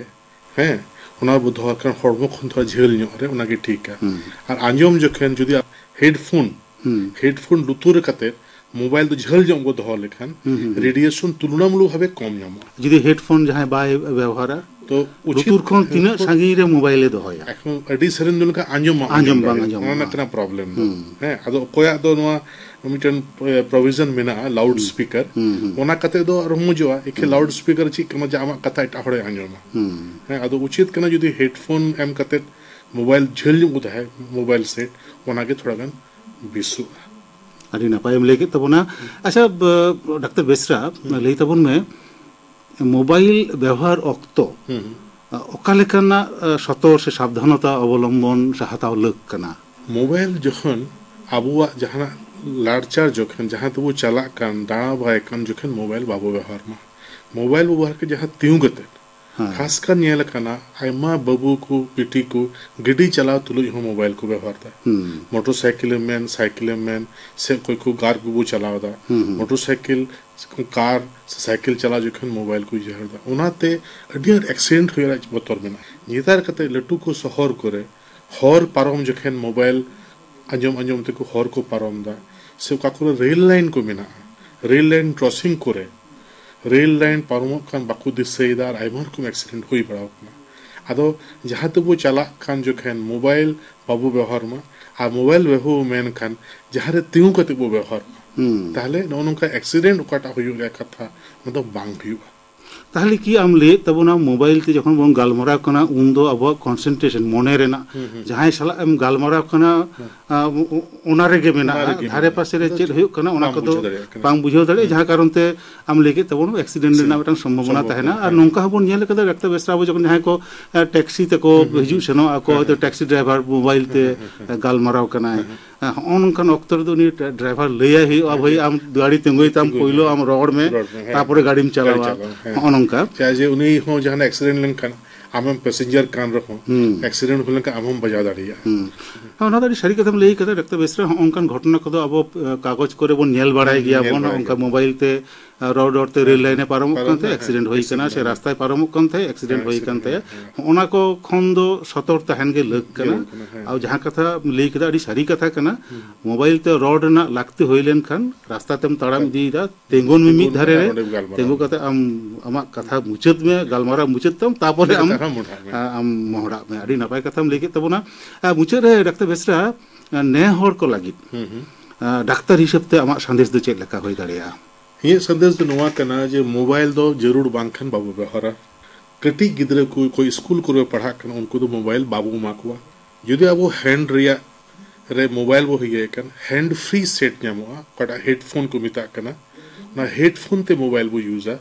ᱦᱮᱸ, ᱚᱱᱟ ᱵᱚ ᱫᱚᱦᱚ ᱠᱷᱟᱱ ᱦᱚᱲᱢᱚ ᱠᱷᱚᱱ ᱛᱷᱚᱲᱟ ᱡᱷᱟᱹᱞ ᱧᱚᱜ ᱨᱮ, ᱚᱱᱟᱜᱮ ᱴᱷᱤᱠᱟ᱾ ᱦᱩᱸ᱾ ᱟᱨ ᱟᱸᱡᱚᱢ ᱡᱚᱠᱷᱮᱱ ᱡᱩᱫᱤ ᱦᱮᱰᱯᱷᱳᱱ, ᱦᱩᱸ᱾ ᱦᱮᱰᱯᱷᱳᱱ ᱞᱩᱛᱩᱨ ᱨᱮ ᱠᱟᱛᱮ ᱢᱳᱵᱟᱭᱤᱞ ᱫᱚ ᱡᱷᱟᱹᱞ ᱧᱚᱜ ᱵᱚ ᱫᱚᱦᱚ ᱞᱮᱠᱷᱟᱱ ᱦᱩᱸ, ᱦᱩᱸ, ᱦᱩᱸ᱾ ᱨᱮᱰᱤᱭᱮᱥᱚᱱ ᱛᱩᱞᱚᱱᱟᱢᱩᱞᱚᱠ ᱵᱷᱟᱵᱮ ᱠᱚᱢ ᱧᱟᱢᱚᱜᱼᱟ᱾ ᱡᱩᱫᱤ ᱦᱮᱰᱯᱷᱳᱱ ᱡᱟᱦᱟᱸᱭ ᱵᱟᱭ ᱵᱮᱣᱦᱟᱨᱟ? ᱛᱚ ᱩᱪᱤᱛ ᱞᱩᱛᱩᱨ ᱠᱷᱚᱱ ᱛᱤᱱᱟᱹᱜ ᱥᱟᱺᱜᱤᱧ ᱨᱮ ᱢᱳᱵᱟᱭᱤᱞ ᱮ ᱫᱚᱦᱚᱭᱟ? ᱮᱠᱷᱚᱱ ᱟᱹᱰᱤ ᱥᱟᱹᱨᱤᱢ ᱫᱩ ᱞᱮᱠᱷᱟᱱ ᱟᱸᱡᱚᱢ ᱵᱟᱝ ᱟᱸᱡᱚᱢ ᱟᱸᱡᱚᱢ ᱵᱟᱝ ᱫᱟᱲᱮᱭᱟᱜᱼᱟ᱾ ᱟᱸᱡᱚᱢ ᱚᱱᱟ ᱨᱮᱱᱟᱜ ᱵᱟᱝ᱾ ᱠᱟᱱᱟ ᱯᱨᱚᱵᱞᱮᱢ ᱫᱚ᱾ ᱦᱩᱸ᱾ ᱦᱮᱸ, ᱟᱫᱚ ᱚᱠᱚᱭᱟᱜ ᱫᱚ ᱱᱚᱣᱟ ᱢᱤᱫᱴᱮᱱ ᱯᱨᱚᱵᱷᱤᱡᱚᱱ ᱢᱮᱱᱟᱜᱼᱟ, ᱞᱟᱣᱩᱰ ᱦᱩᱸ᱾ ᱥᱯᱤᱠᱟᱨ, ᱦᱩᱸ, ᱦᱩᱸ᱾ ᱚᱱᱟ ᱠᱟᱛᱮ ᱫᱚ ᱟᱨᱦᱚᱸ ᱢᱚᱡᱚᱜᱼᱟ᱾ ᱮᱠᱷᱮ ᱦᱩᱸ᱾ ᱞᱟᱣᱩᱰ ᱥᱯᱤᱠᱟᱨ ᱪᱮᱫ ᱠᱟᱱᱟ ᱡᱮ ᱟᱢᱟᱜ ᱠᱟᱛᱷᱟ ᱮᱴᱟᱜ ᱦᱚᱲᱮ ᱟᱸᱡᱚᱢᱟ? ᱦᱩᱸ᱾ ᱦᱮᱸ, ᱟᱫᱚ ᱩᱪᱤᱛ ᱠᱟᱱᱟ ᱡᱩᱫᱤ ᱦᱮᱰᱯᱷᱳᱱ ᱮᱢ ᱠᱟᱛᱮ ᱢᱳᱵᱟᱭᱤᱞ ᱡᱷᱟᱹᱞ ᱧᱚᱜ ᱠᱚ ᱛᱟᱦᱮᱸ, ᱢᱳᱵᱟᱭᱤᱞ ᱥᱮᱴ, ᱚᱱᱟᱜᱮ ᱛᱷᱚᱲᱟ ᱜᱟᱱ ᱵᱮᱥᱚᱜᱼᱟ᱾ ᱟᱹᱰᱤ ᱱᱟᱯᱟᱭᱮᱢ ᱞᱟᱹᱭ ᱠᱮᱫ ᱛᱟᱵᱚᱱᱟ᱾ ᱟᱪᱪᱷᱟ, ᱵ-, ᱰᱟᱠᱛᱟᱨ ᱵᱮᱥᱨᱟ, ᱦᱩᱸ᱾ ᱞᱟᱹᱭ ᱛᱟᱵᱚᱱ ᱢᱮ, ᱢᱳᱵᱟᱭᱤᱞ ᱵᱮᱣᱦᱟᱨ ᱚᱠᱛᱚ, ᱦᱩᱸ᱾ ᱚᱠᱟ ᱞᱮᱠᱟᱱᱟᱜ, ᱟ, ᱥᱚᱛᱚᱨ ᱥᱮ ᱥᱟᱵᱫᱷᱟᱱᱚᱛᱟ ᱚᱵᱚᱞᱚᱢᱵᱚᱱ ᱥᱮ ᱦᱟᱛᱟᱣ ᱞᱟᱹᱠ ᱠᱟᱱᱟ? ᱢᱳᱵᱟᱭᱤᱞ ᱡᱚᱠᱷᱚᱱ ᱟᱵᱚᱣᱟᱜ ᱡᱟᱦᱟᱱᱟᱜ ᱞᱟᱲᱪᱟᱨ ᱡᱚᱠᱷᱚᱱ ᱡᱟᱦᱟᱸ ᱛᱮᱵᱚ ᱪᱟᱞᱟᱜ ᱠᱟᱱ, ᱫᱟᱬᱟ ᱵᱟᱲᱟᱭ ᱠᱟᱱ ᱡᱚᱠᱷᱚᱱ ᱢᱳᱵᱟᱭᱤᱞ ᱵᱟᱵᱚ ᱵᱮᱣᱦᱟᱨ ᱢᱟ᱾ ᱢᱳᱵᱟᱭᱤᱞ ᱵᱚ ᱵᱮᱵᱚᱦᱟᱨ ᱠᱮᱫ ᱡᱟᱦᱟᱸ ᱛᱤᱸᱜᱩ ᱠᱟᱛᱮ, ᱦᱮᱸ᱾ ᱠᱷᱟᱥ ᱠᱟᱨ ᱧᱮᱞ ᱟᱠᱟᱱᱟ ᱟᱭᱢᱟ ᱵᱟᱹᱵᱩ ᱠᱚ ᱵᱤᱴᱤ ᱠᱚ ᱜᱟᱹᱰᱤ ᱪᱟᱞᱟᱣ ᱛᱩᱞᱩᱡ ᱦᱚᱸ ᱢᱳᱵᱟᱭᱤᱞ ᱠᱚ ᱵᱮᱵᱚᱦᱟᱨ ᱮᱫᱟ᱾ ᱦᱩᱸ᱾ ᱢᱚᱴᱚᱨ ᱥᱟᱭᱠᱮᱞ ᱮᱢ ᱢᱮᱱ, ᱥᱟᱭᱠᱮᱞ ᱮᱢ ᱢᱮᱱ, ᱥᱮ ᱚᱠᱚᱭ ᱠᱚ ᱠᱟᱨ ᱠᱚᱠᱚ ᱪᱟᱞᱟᱣ ᱮᱫᱟ, ᱦᱩᱸ, ᱦᱩᱸ᱾ ᱢᱚᱴᱚᱨ ᱥᱟᱭᱠᱮᱞ, ᱠᱟᱨ ᱥᱮ ᱥᱟᱭᱠᱮᱞ ᱪᱟᱞᱟᱣ ᱡᱚᱠᱷᱚᱱ ᱢᱳᱵᱟᱭᱤᱞ ᱠᱚ ᱵᱮᱵᱚᱦᱟᱨ ᱮᱫᱟ, ᱚᱱᱟᱛᱮ ᱟᱹᱰᱤ ᱟᱸᱴ ᱮᱠᱥᱤᱰᱮᱱᱴ ᱦᱩᱭ ᱨᱮᱭᱟᱜ ᱵᱚᱛᱚᱨ ᱢᱮᱱᱟᱜᱼᱟ᱾ ᱱᱮᱛᱟᱨ ᱠᱟᱛᱮ ᱞᱟᱹᱴᱩ ᱠᱚ ᱥᱚᱦᱚᱨ ᱠᱚᱨᱮ ᱦᱚᱨ ᱯᱟᱨᱚᱢ ᱡᱚᱠᱷᱚᱱ ᱢᱳᱵᱟᱭᱤᱞ ᱟᱸᱡᱚᱢ ᱟᱸᱡᱚᱢ ᱛᱮᱠᱚ ᱦᱚᱨ ᱠᱚ ᱯᱟᱨᱚᱢ ᱮᱫᱟ, ᱥᱮ ᱚᱠᱟ ᱠᱚᱨᱮ ᱨᱮᱞ ᱞᱟᱭᱤᱱ ᱠᱚ ᱢᱮᱱᱟᱜᱼᱟ, ᱨᱮᱞ ᱞᱟᱭᱤᱱ ᱠᱨᱚᱥᱤᱝ ᱠᱚᱨᱮ ᱨᱮᱞ ᱞᱟᱭᱤᱱ ᱯᱟᱨᱚᱢᱚᱜ ᱠᱟᱱ ᱵᱟᱠᱚ ᱫᱤᱥᱟᱹᱭᱮᱫᱟ ᱟᱨ ᱟᱭᱢᱟ ᱨᱚᱠᱚᱢ ᱮᱠᱥᱤᱰᱮᱱᱴ ᱦᱩᱭ ᱵᱟᱲᱟᱣ ᱠᱟᱱᱟ᱾ ᱟᱫᱚ ᱡᱟᱦᱟᱸ ᱛᱮᱵᱚ ᱪᱟᱞᱟᱜ ᱠᱟᱱ ᱡᱚᱠᱷᱚᱱ ᱢᱳᱵᱟᱭᱤᱞ ᱵᱟᱵᱚ ᱵᱮᱣᱦᱟᱨ ᱢᱟ, ᱟᱨ ᱢᱳᱵᱟᱭᱤᱞ ᱵᱮᱣᱦᱟᱨ ᱢᱮᱱᱠᱷᱟᱱ ᱡᱟᱦᱟᱸ ᱨᱮ ᱛᱤᱸᱜᱩ ᱠᱟᱛᱮ ᱵᱚ ᱵᱮᱣᱦᱟᱨ ᱢᱟ, ᱦᱩᱸ᱾ ᱛᱟᱦᱞᱮ ᱱᱚᱜᱼᱚ ᱱᱚᱝᱠᱟ ᱮᱠᱥᱤᱰᱮᱱᱴ ᱚᱠᱟᱴᱟᱜ ᱦᱩᱭᱩᱜ ᱨᱮᱭᱟᱜ ᱠᱟᱛᱷᱟ, ᱚᱱᱟ ᱫᱚ ᱵᱟᱝ ᱦᱩᱭᱩᱜᱼᱟ᱾ ᱛᱟᱦᱞᱮ ᱠᱤ ᱟᱢ ᱞᱟᱹᱭᱮᱫ ᱛᱟᱵᱚᱱᱟ ᱢᱳᱵᱟᱭᱤᱞ ᱛᱮ ᱡᱚᱠᱷᱚᱱ ᱵᱚᱱ ᱜᱟᱞᱢᱟᱨᱟᱣ ᱠᱟᱱᱟ ᱩᱱᱫᱚ ᱟᱵᱚᱣᱟᱜ ᱠᱚᱱᱥᱮᱱᱴᱨᱮᱥᱚᱱ, ᱢᱚᱱᱮ ᱨᱮᱱᱟᱜ ᱦᱩᱸ, ᱦᱩᱸ᱾ ᱡᱟᱦᱟᱸᱭ ᱥᱟᱞᱟᱜ ᱮᱢ ᱜᱟᱞᱢᱟᱨᱟᱣ ᱠᱟᱱᱟ, ᱦᱩᱸ᱾ ᱟ, ᱚ-, ᱚ-, ᱚᱱᱟ ᱨᱮᱜᱮ ᱢᱮᱱᱟᱜᱼᱟ, ᱚᱱᱟ ᱨᱮᱜᱮ ᱫᱷᱟᱨᱮ ᱢᱮᱱᱟᱜᱼᱟ᱾ ᱯᱟᱥᱮ ᱨᱮ ᱟᱫᱚ ᱪᱮᱫ ᱦᱩᱭᱩᱜ ᱠᱟᱱᱟ ᱚᱱᱟ ᱵᱟᱢ ᱠᱚᱫᱚ ᱵᱩᱡᱷᱟᱹᱣ ᱫᱟᱲᱮᱭᱟᱜ ᱠᱟᱱᱟ᱾ ᱵᱟᱝ ᱵᱩᱡᱷᱟᱹᱣ ᱫᱟᱲᱮᱭᱟᱜᱼᱟ, ᱦᱩᱸ᱾ ᱡᱟᱦᱟᱸ ᱠᱟᱨᱚᱱ ᱛᱮ ᱟᱢ ᱞᱟᱹᱭ ᱠᱮᱫ ᱛᱟᱵᱚᱱ ᱮᱠᱥᱤᱰᱮᱱᱴ ᱨᱮᱱᱟᱜ ᱥᱚᱢᱵᱷᱚᱵᱚᱱᱟ ᱢᱤᱫᱴᱟᱝ ᱥᱚᱢᱵᱷᱚᱵᱚᱱᱟ ᱛᱟᱦᱮᱱᱟ᱾ ᱛᱟᱦᱮᱱᱟ᱾ ᱟᱨ ᱦᱮᱸ᱾ ᱱᱚᱝᱠᱟ ᱦᱚᱸᱵᱚᱱ ᱧᱮᱞ ᱠᱟᱫᱟ ᱰᱟᱠᱛᱟᱨ ᱵᱮᱥᱨᱟ ᱟᱵᱚ ᱡᱚᱠᱷᱚᱱ ᱡᱟᱦᱟᱸᱭ ᱠᱚ, ᱟ, ᱴᱮᱠᱥᱤ ᱛᱮᱠᱚ ᱦᱩᱸ, ᱦᱩᱸ, ᱦᱤᱡᱩᱜ ᱦᱩᱸ᱾ ᱥᱮᱱᱚᱜ ᱟᱠᱚ, ᱦᱮᱸ, ᱦᱚᱭᱛᱳ ᱦᱮᱸ, ᱴᱮᱠᱥᱤ ᱰᱨᱟᱭᱵᱷᱟᱨ ᱢᱳᱵᱟᱭᱤᱞ ᱛᱮ, ᱦᱮᱸ, ᱦᱮᱸ, ᱦᱮᱸ᱾ ᱟ, ᱜᱟᱞᱢᱟᱨᱟᱣ ᱠᱟᱱᱟᱭ᱾ ᱦᱮᱸ, ᱦᱮᱸ᱾ ᱟ, ᱦᱚᱸᱜᱼᱚ ᱱᱚᱝᱠᱟᱱ ᱚᱠᱛᱚ ᱨᱮᱫᱚ ᱩᱱᱤ ᱰᱨᱟ-, ᱰᱨᱟᱭᱵᱷᱟᱨ ᱞᱟᱹᱭᱟᱭ ᱦᱩᱭᱩᱜᱼᱟ, ᱦᱮᱸ, "ᱵᱷᱟᱹᱭ, ᱦᱮᱸ᱾ ᱟᱢ ᱜᱟᱹᱰᱤ ᱛᱤᱸᱜᱩᱭ ᱛᱟᱢ, ᱛᱤᱸᱜᱩᱭ ᱯᱳᱭᱞᱳ ᱢᱮ᱾ ᱟᱢ ᱨᱚᱲ ᱢᱮ, ᱨᱚᱲ ᱢᱮ, ᱦᱮᱸ᱾ ᱛᱟᱯᱚᱨᱮ ᱜᱟᱹᱰᱤᱢ ᱜᱟᱹᱰᱤ ᱪᱟᱞᱟᱣᱟ᱾" ᱪᱟᱞᱟᱣ, ᱦᱮᱸ᱾ ᱦᱚᱸᱜᱼᱚ ᱱᱚᱝᱠᱟ᱾ ᱪᱟᱦᱮ ᱡᱮ ᱩᱱᱤ ᱦᱚᱸ ᱡᱟᱦᱟᱱᱟᱜ ᱮᱠᱥᱤᱰᱮᱱᱴ ᱞᱮᱱᱠᱷᱟᱱ, ᱟᱢᱮᱢ ᱯᱮᱥᱮᱧᱡᱟᱨ ᱠᱟᱱ ᱨᱮᱦᱚᱸ, ᱦᱩᱸ᱾ ᱮᱠᱥᱤᱰᱮᱱᱴ ᱦᱩᱭ ᱞᱮᱱᱠᱷᱟᱱ ᱟᱢ ᱦᱚᱸᱢ ᱵᱟᱡᱟᱣ ᱫᱟᱲᱮᱭᱟᱜᱼᱟ᱾ ᱦᱩᱸ᱾ ᱦᱮᱸ, ᱚᱱᱟ ᱫᱚ ᱟᱹᱰᱤ ᱥᱟᱹᱨᱤ ᱠᱟᱛᱷᱟᱢ ᱞᱟᱹᱭ ᱠᱟᱫᱟ, ᱰᱟᱠᱛᱟᱨ ᱵᱮᱥᱨᱟ᱾ ᱦᱚᱸᱜᱼᱚ ᱱᱚᱝᱠᱟᱱ ᱜᱷᱚᱴᱚᱱᱟ ᱠᱚᱫᱚ ᱟᱵᱚ, ᱮ, ᱠᱟᱜᱚᱡᱽ ᱠᱚᱨᱮ ᱵᱚᱱ ᱧᱮᱞ ᱵᱟᱲᱟᱭ ᱦᱩᱸ, ᱜᱮᱭᱟ ᱧᱮᱞ ᱵᱚᱱ, ᱵᱟᱲᱟᱭ ᱦᱚᱸᱜᱼᱚ ᱱᱚᱝᱠᱟ ᱜᱮᱭᱟ᱾ ᱢᱳᱵᱟᱭᱤᱞ ᱛᱮ ᱨᱚᱲ ᱨᱚᱲ ᱛᱮ ᱨᱮᱞ ᱞᱟᱭᱤᱱ ᱮ ᱯᱟᱨᱚᱢᱚᱜ ᱠᱟᱱ ᱛᱟᱦᱮᱸ, ᱮᱠᱥᱤᱰᱮᱱᱴ ᱦᱩᱭ ᱠᱟᱱᱟ, ᱥᱮ ᱨᱟᱥᱛᱟᱭ ᱯᱟᱨᱚᱢᱚᱜ ᱠᱟᱱ ᱛᱟᱦᱮᱸ, ᱮᱠᱥᱤᱰᱮᱱᱴ ᱦᱩᱭ ᱠᱟᱱ ᱛᱟᱭᱟ᱾ ᱦᱚᱸᱜᱼᱚ ᱱᱟ ᱠᱚ ᱠᱷᱚᱱ ᱫᱚ ᱥᱚᱛᱚᱨ ᱛᱟᱦᱮᱱ ᱜᱮ ᱞᱟᱹᱠ ᱠᱟᱱᱟ᱾ ᱟᱨ ᱡᱟᱦᱟᱸ ᱠᱟᱛᱷᱟ ᱞᱟᱹᱭ ᱠᱮᱫᱟ, ᱟᱹᱰᱤ ᱥᱟᱹᱨᱤ ᱠᱟᱛᱷᱟ ᱠᱟᱱᱟ᱾ ᱢᱳᱵᱟᱭᱤᱞ ᱛᱮ ᱨᱚᱲ ᱨᱮᱱᱟᱜ ᱞᱟᱹᱠᱛᱤ ᱦᱩᱭ ᱞᱮᱱᱠᱷᱟᱱ ᱨᱟᱥᱛᱟ ᱛᱮᱢ ᱛᱟᱲᱟᱢ ᱤᱫᱤᱭᱮᱫᱟ, ᱛᱤᱸᱜᱩᱱ ᱢᱮ ᱢᱤᱫ ᱫᱷᱟᱨᱮ ᱨᱮ, ᱛᱤᱸᱜᱩ ᱠᱟᱛᱮ ᱟᱢ ᱟᱢᱟᱜ ᱠᱟᱛᱷᱟ ᱢᱩᱪᱟᱹᱫ ᱢᱮ, ᱜᱟᱞᱢᱟᱨᱟᱣ ᱢᱩᱪᱟᱹᱫ ᱛᱟᱢ, ᱛᱟᱯᱚᱨᱮ ᱟᱢ ᱟᱢ ᱢᱚᱦᱰᱟᱜ ᱢᱮ᱾ ᱟᱹᱰᱤ ᱱᱟᱯᱟᱭ ᱠᱟᱛᱷᱟᱢ ᱞᱟᱹᱭ ᱠᱮᱫ ᱛᱟᱵᱚᱱᱟ᱾ ᱟᱨ ᱢᱩᱪᱟᱹᱫ ᱨᱮ ᱰᱟᱠᱛᱟᱨ ᱵᱮᱥᱨᱟ, ᱱᱮ ᱦᱚᱲ ᱠᱚ ᱞᱟᱹᱜᱤᱫ ᱰᱟᱠᱛᱟᱨ ᱦᱤᱥᱟᱹᱵ ᱛᱮ ᱟᱢᱟᱜ ᱥᱟᱸᱫᱮᱥ ᱫᱚ ᱪᱮᱫ ᱞᱮᱠᱟ ᱦᱩᱭ ᱫᱟᱲᱮᱭᱟᱜᱼᱟ? ᱤᱧᱟᱹᱜ ᱥᱟᱸᱫᱮᱥ ᱫᱚ ᱱᱚᱣᱟ ᱠᱟᱱᱟ ᱡᱮ ᱢᱳᱵᱟᱭᱤᱞ ᱫᱚ ᱡᱟᱹᱨᱩᱲ ᱵᱟᱝᱠᱷᱟᱱ ᱵᱟᱵᱚ ᱵᱮᱣᱦᱟᱨᱟ᱾ ᱠᱟᱹᱴᱤᱡ ᱜᱤᱫᱽᱨᱟᱹ ᱠᱚ ᱚᱠᱚᱭ ᱥᱠᱩᱞ ᱠᱚᱨᱮ ᱯᱟᱲᱦᱟᱜ ᱠᱟᱱᱟ, ᱩᱱᱠᱩ ᱫᱚ ᱢᱳᱵᱟᱭᱤᱞ ᱵᱟᱵᱚ ᱮᱢᱟ ᱠᱚᱣᱟ᱾ ᱡᱩᱫᱤ ᱟᱵᱚ ᱦᱮᱱᱰ ᱨᱮᱭᱟᱜ ᱨᱮ ᱢᱳᱵᱟᱭᱤᱞ ᱵᱚ ᱤᱭᱟᱹᱭᱮ ᱠᱟᱱ, ᱦᱮᱱᱰ ᱯᱷᱨᱤ ᱥᱮᱴ ᱧᱟᱢᱚᱜᱼᱟ, ᱚᱠᱟᱴᱟᱜ ᱦᱮᱰᱯᱷᱳᱱ ᱠᱚ ᱢᱮᱛᱟᱜ ᱠᱟᱱᱟ, ᱚᱱᱟ ᱦᱮᱰᱯᱷᱳᱱ ᱛᱮ ᱢᱳᱵᱟᱭᱤᱞ ᱵᱚ ᱤᱭᱩᱡᱟ,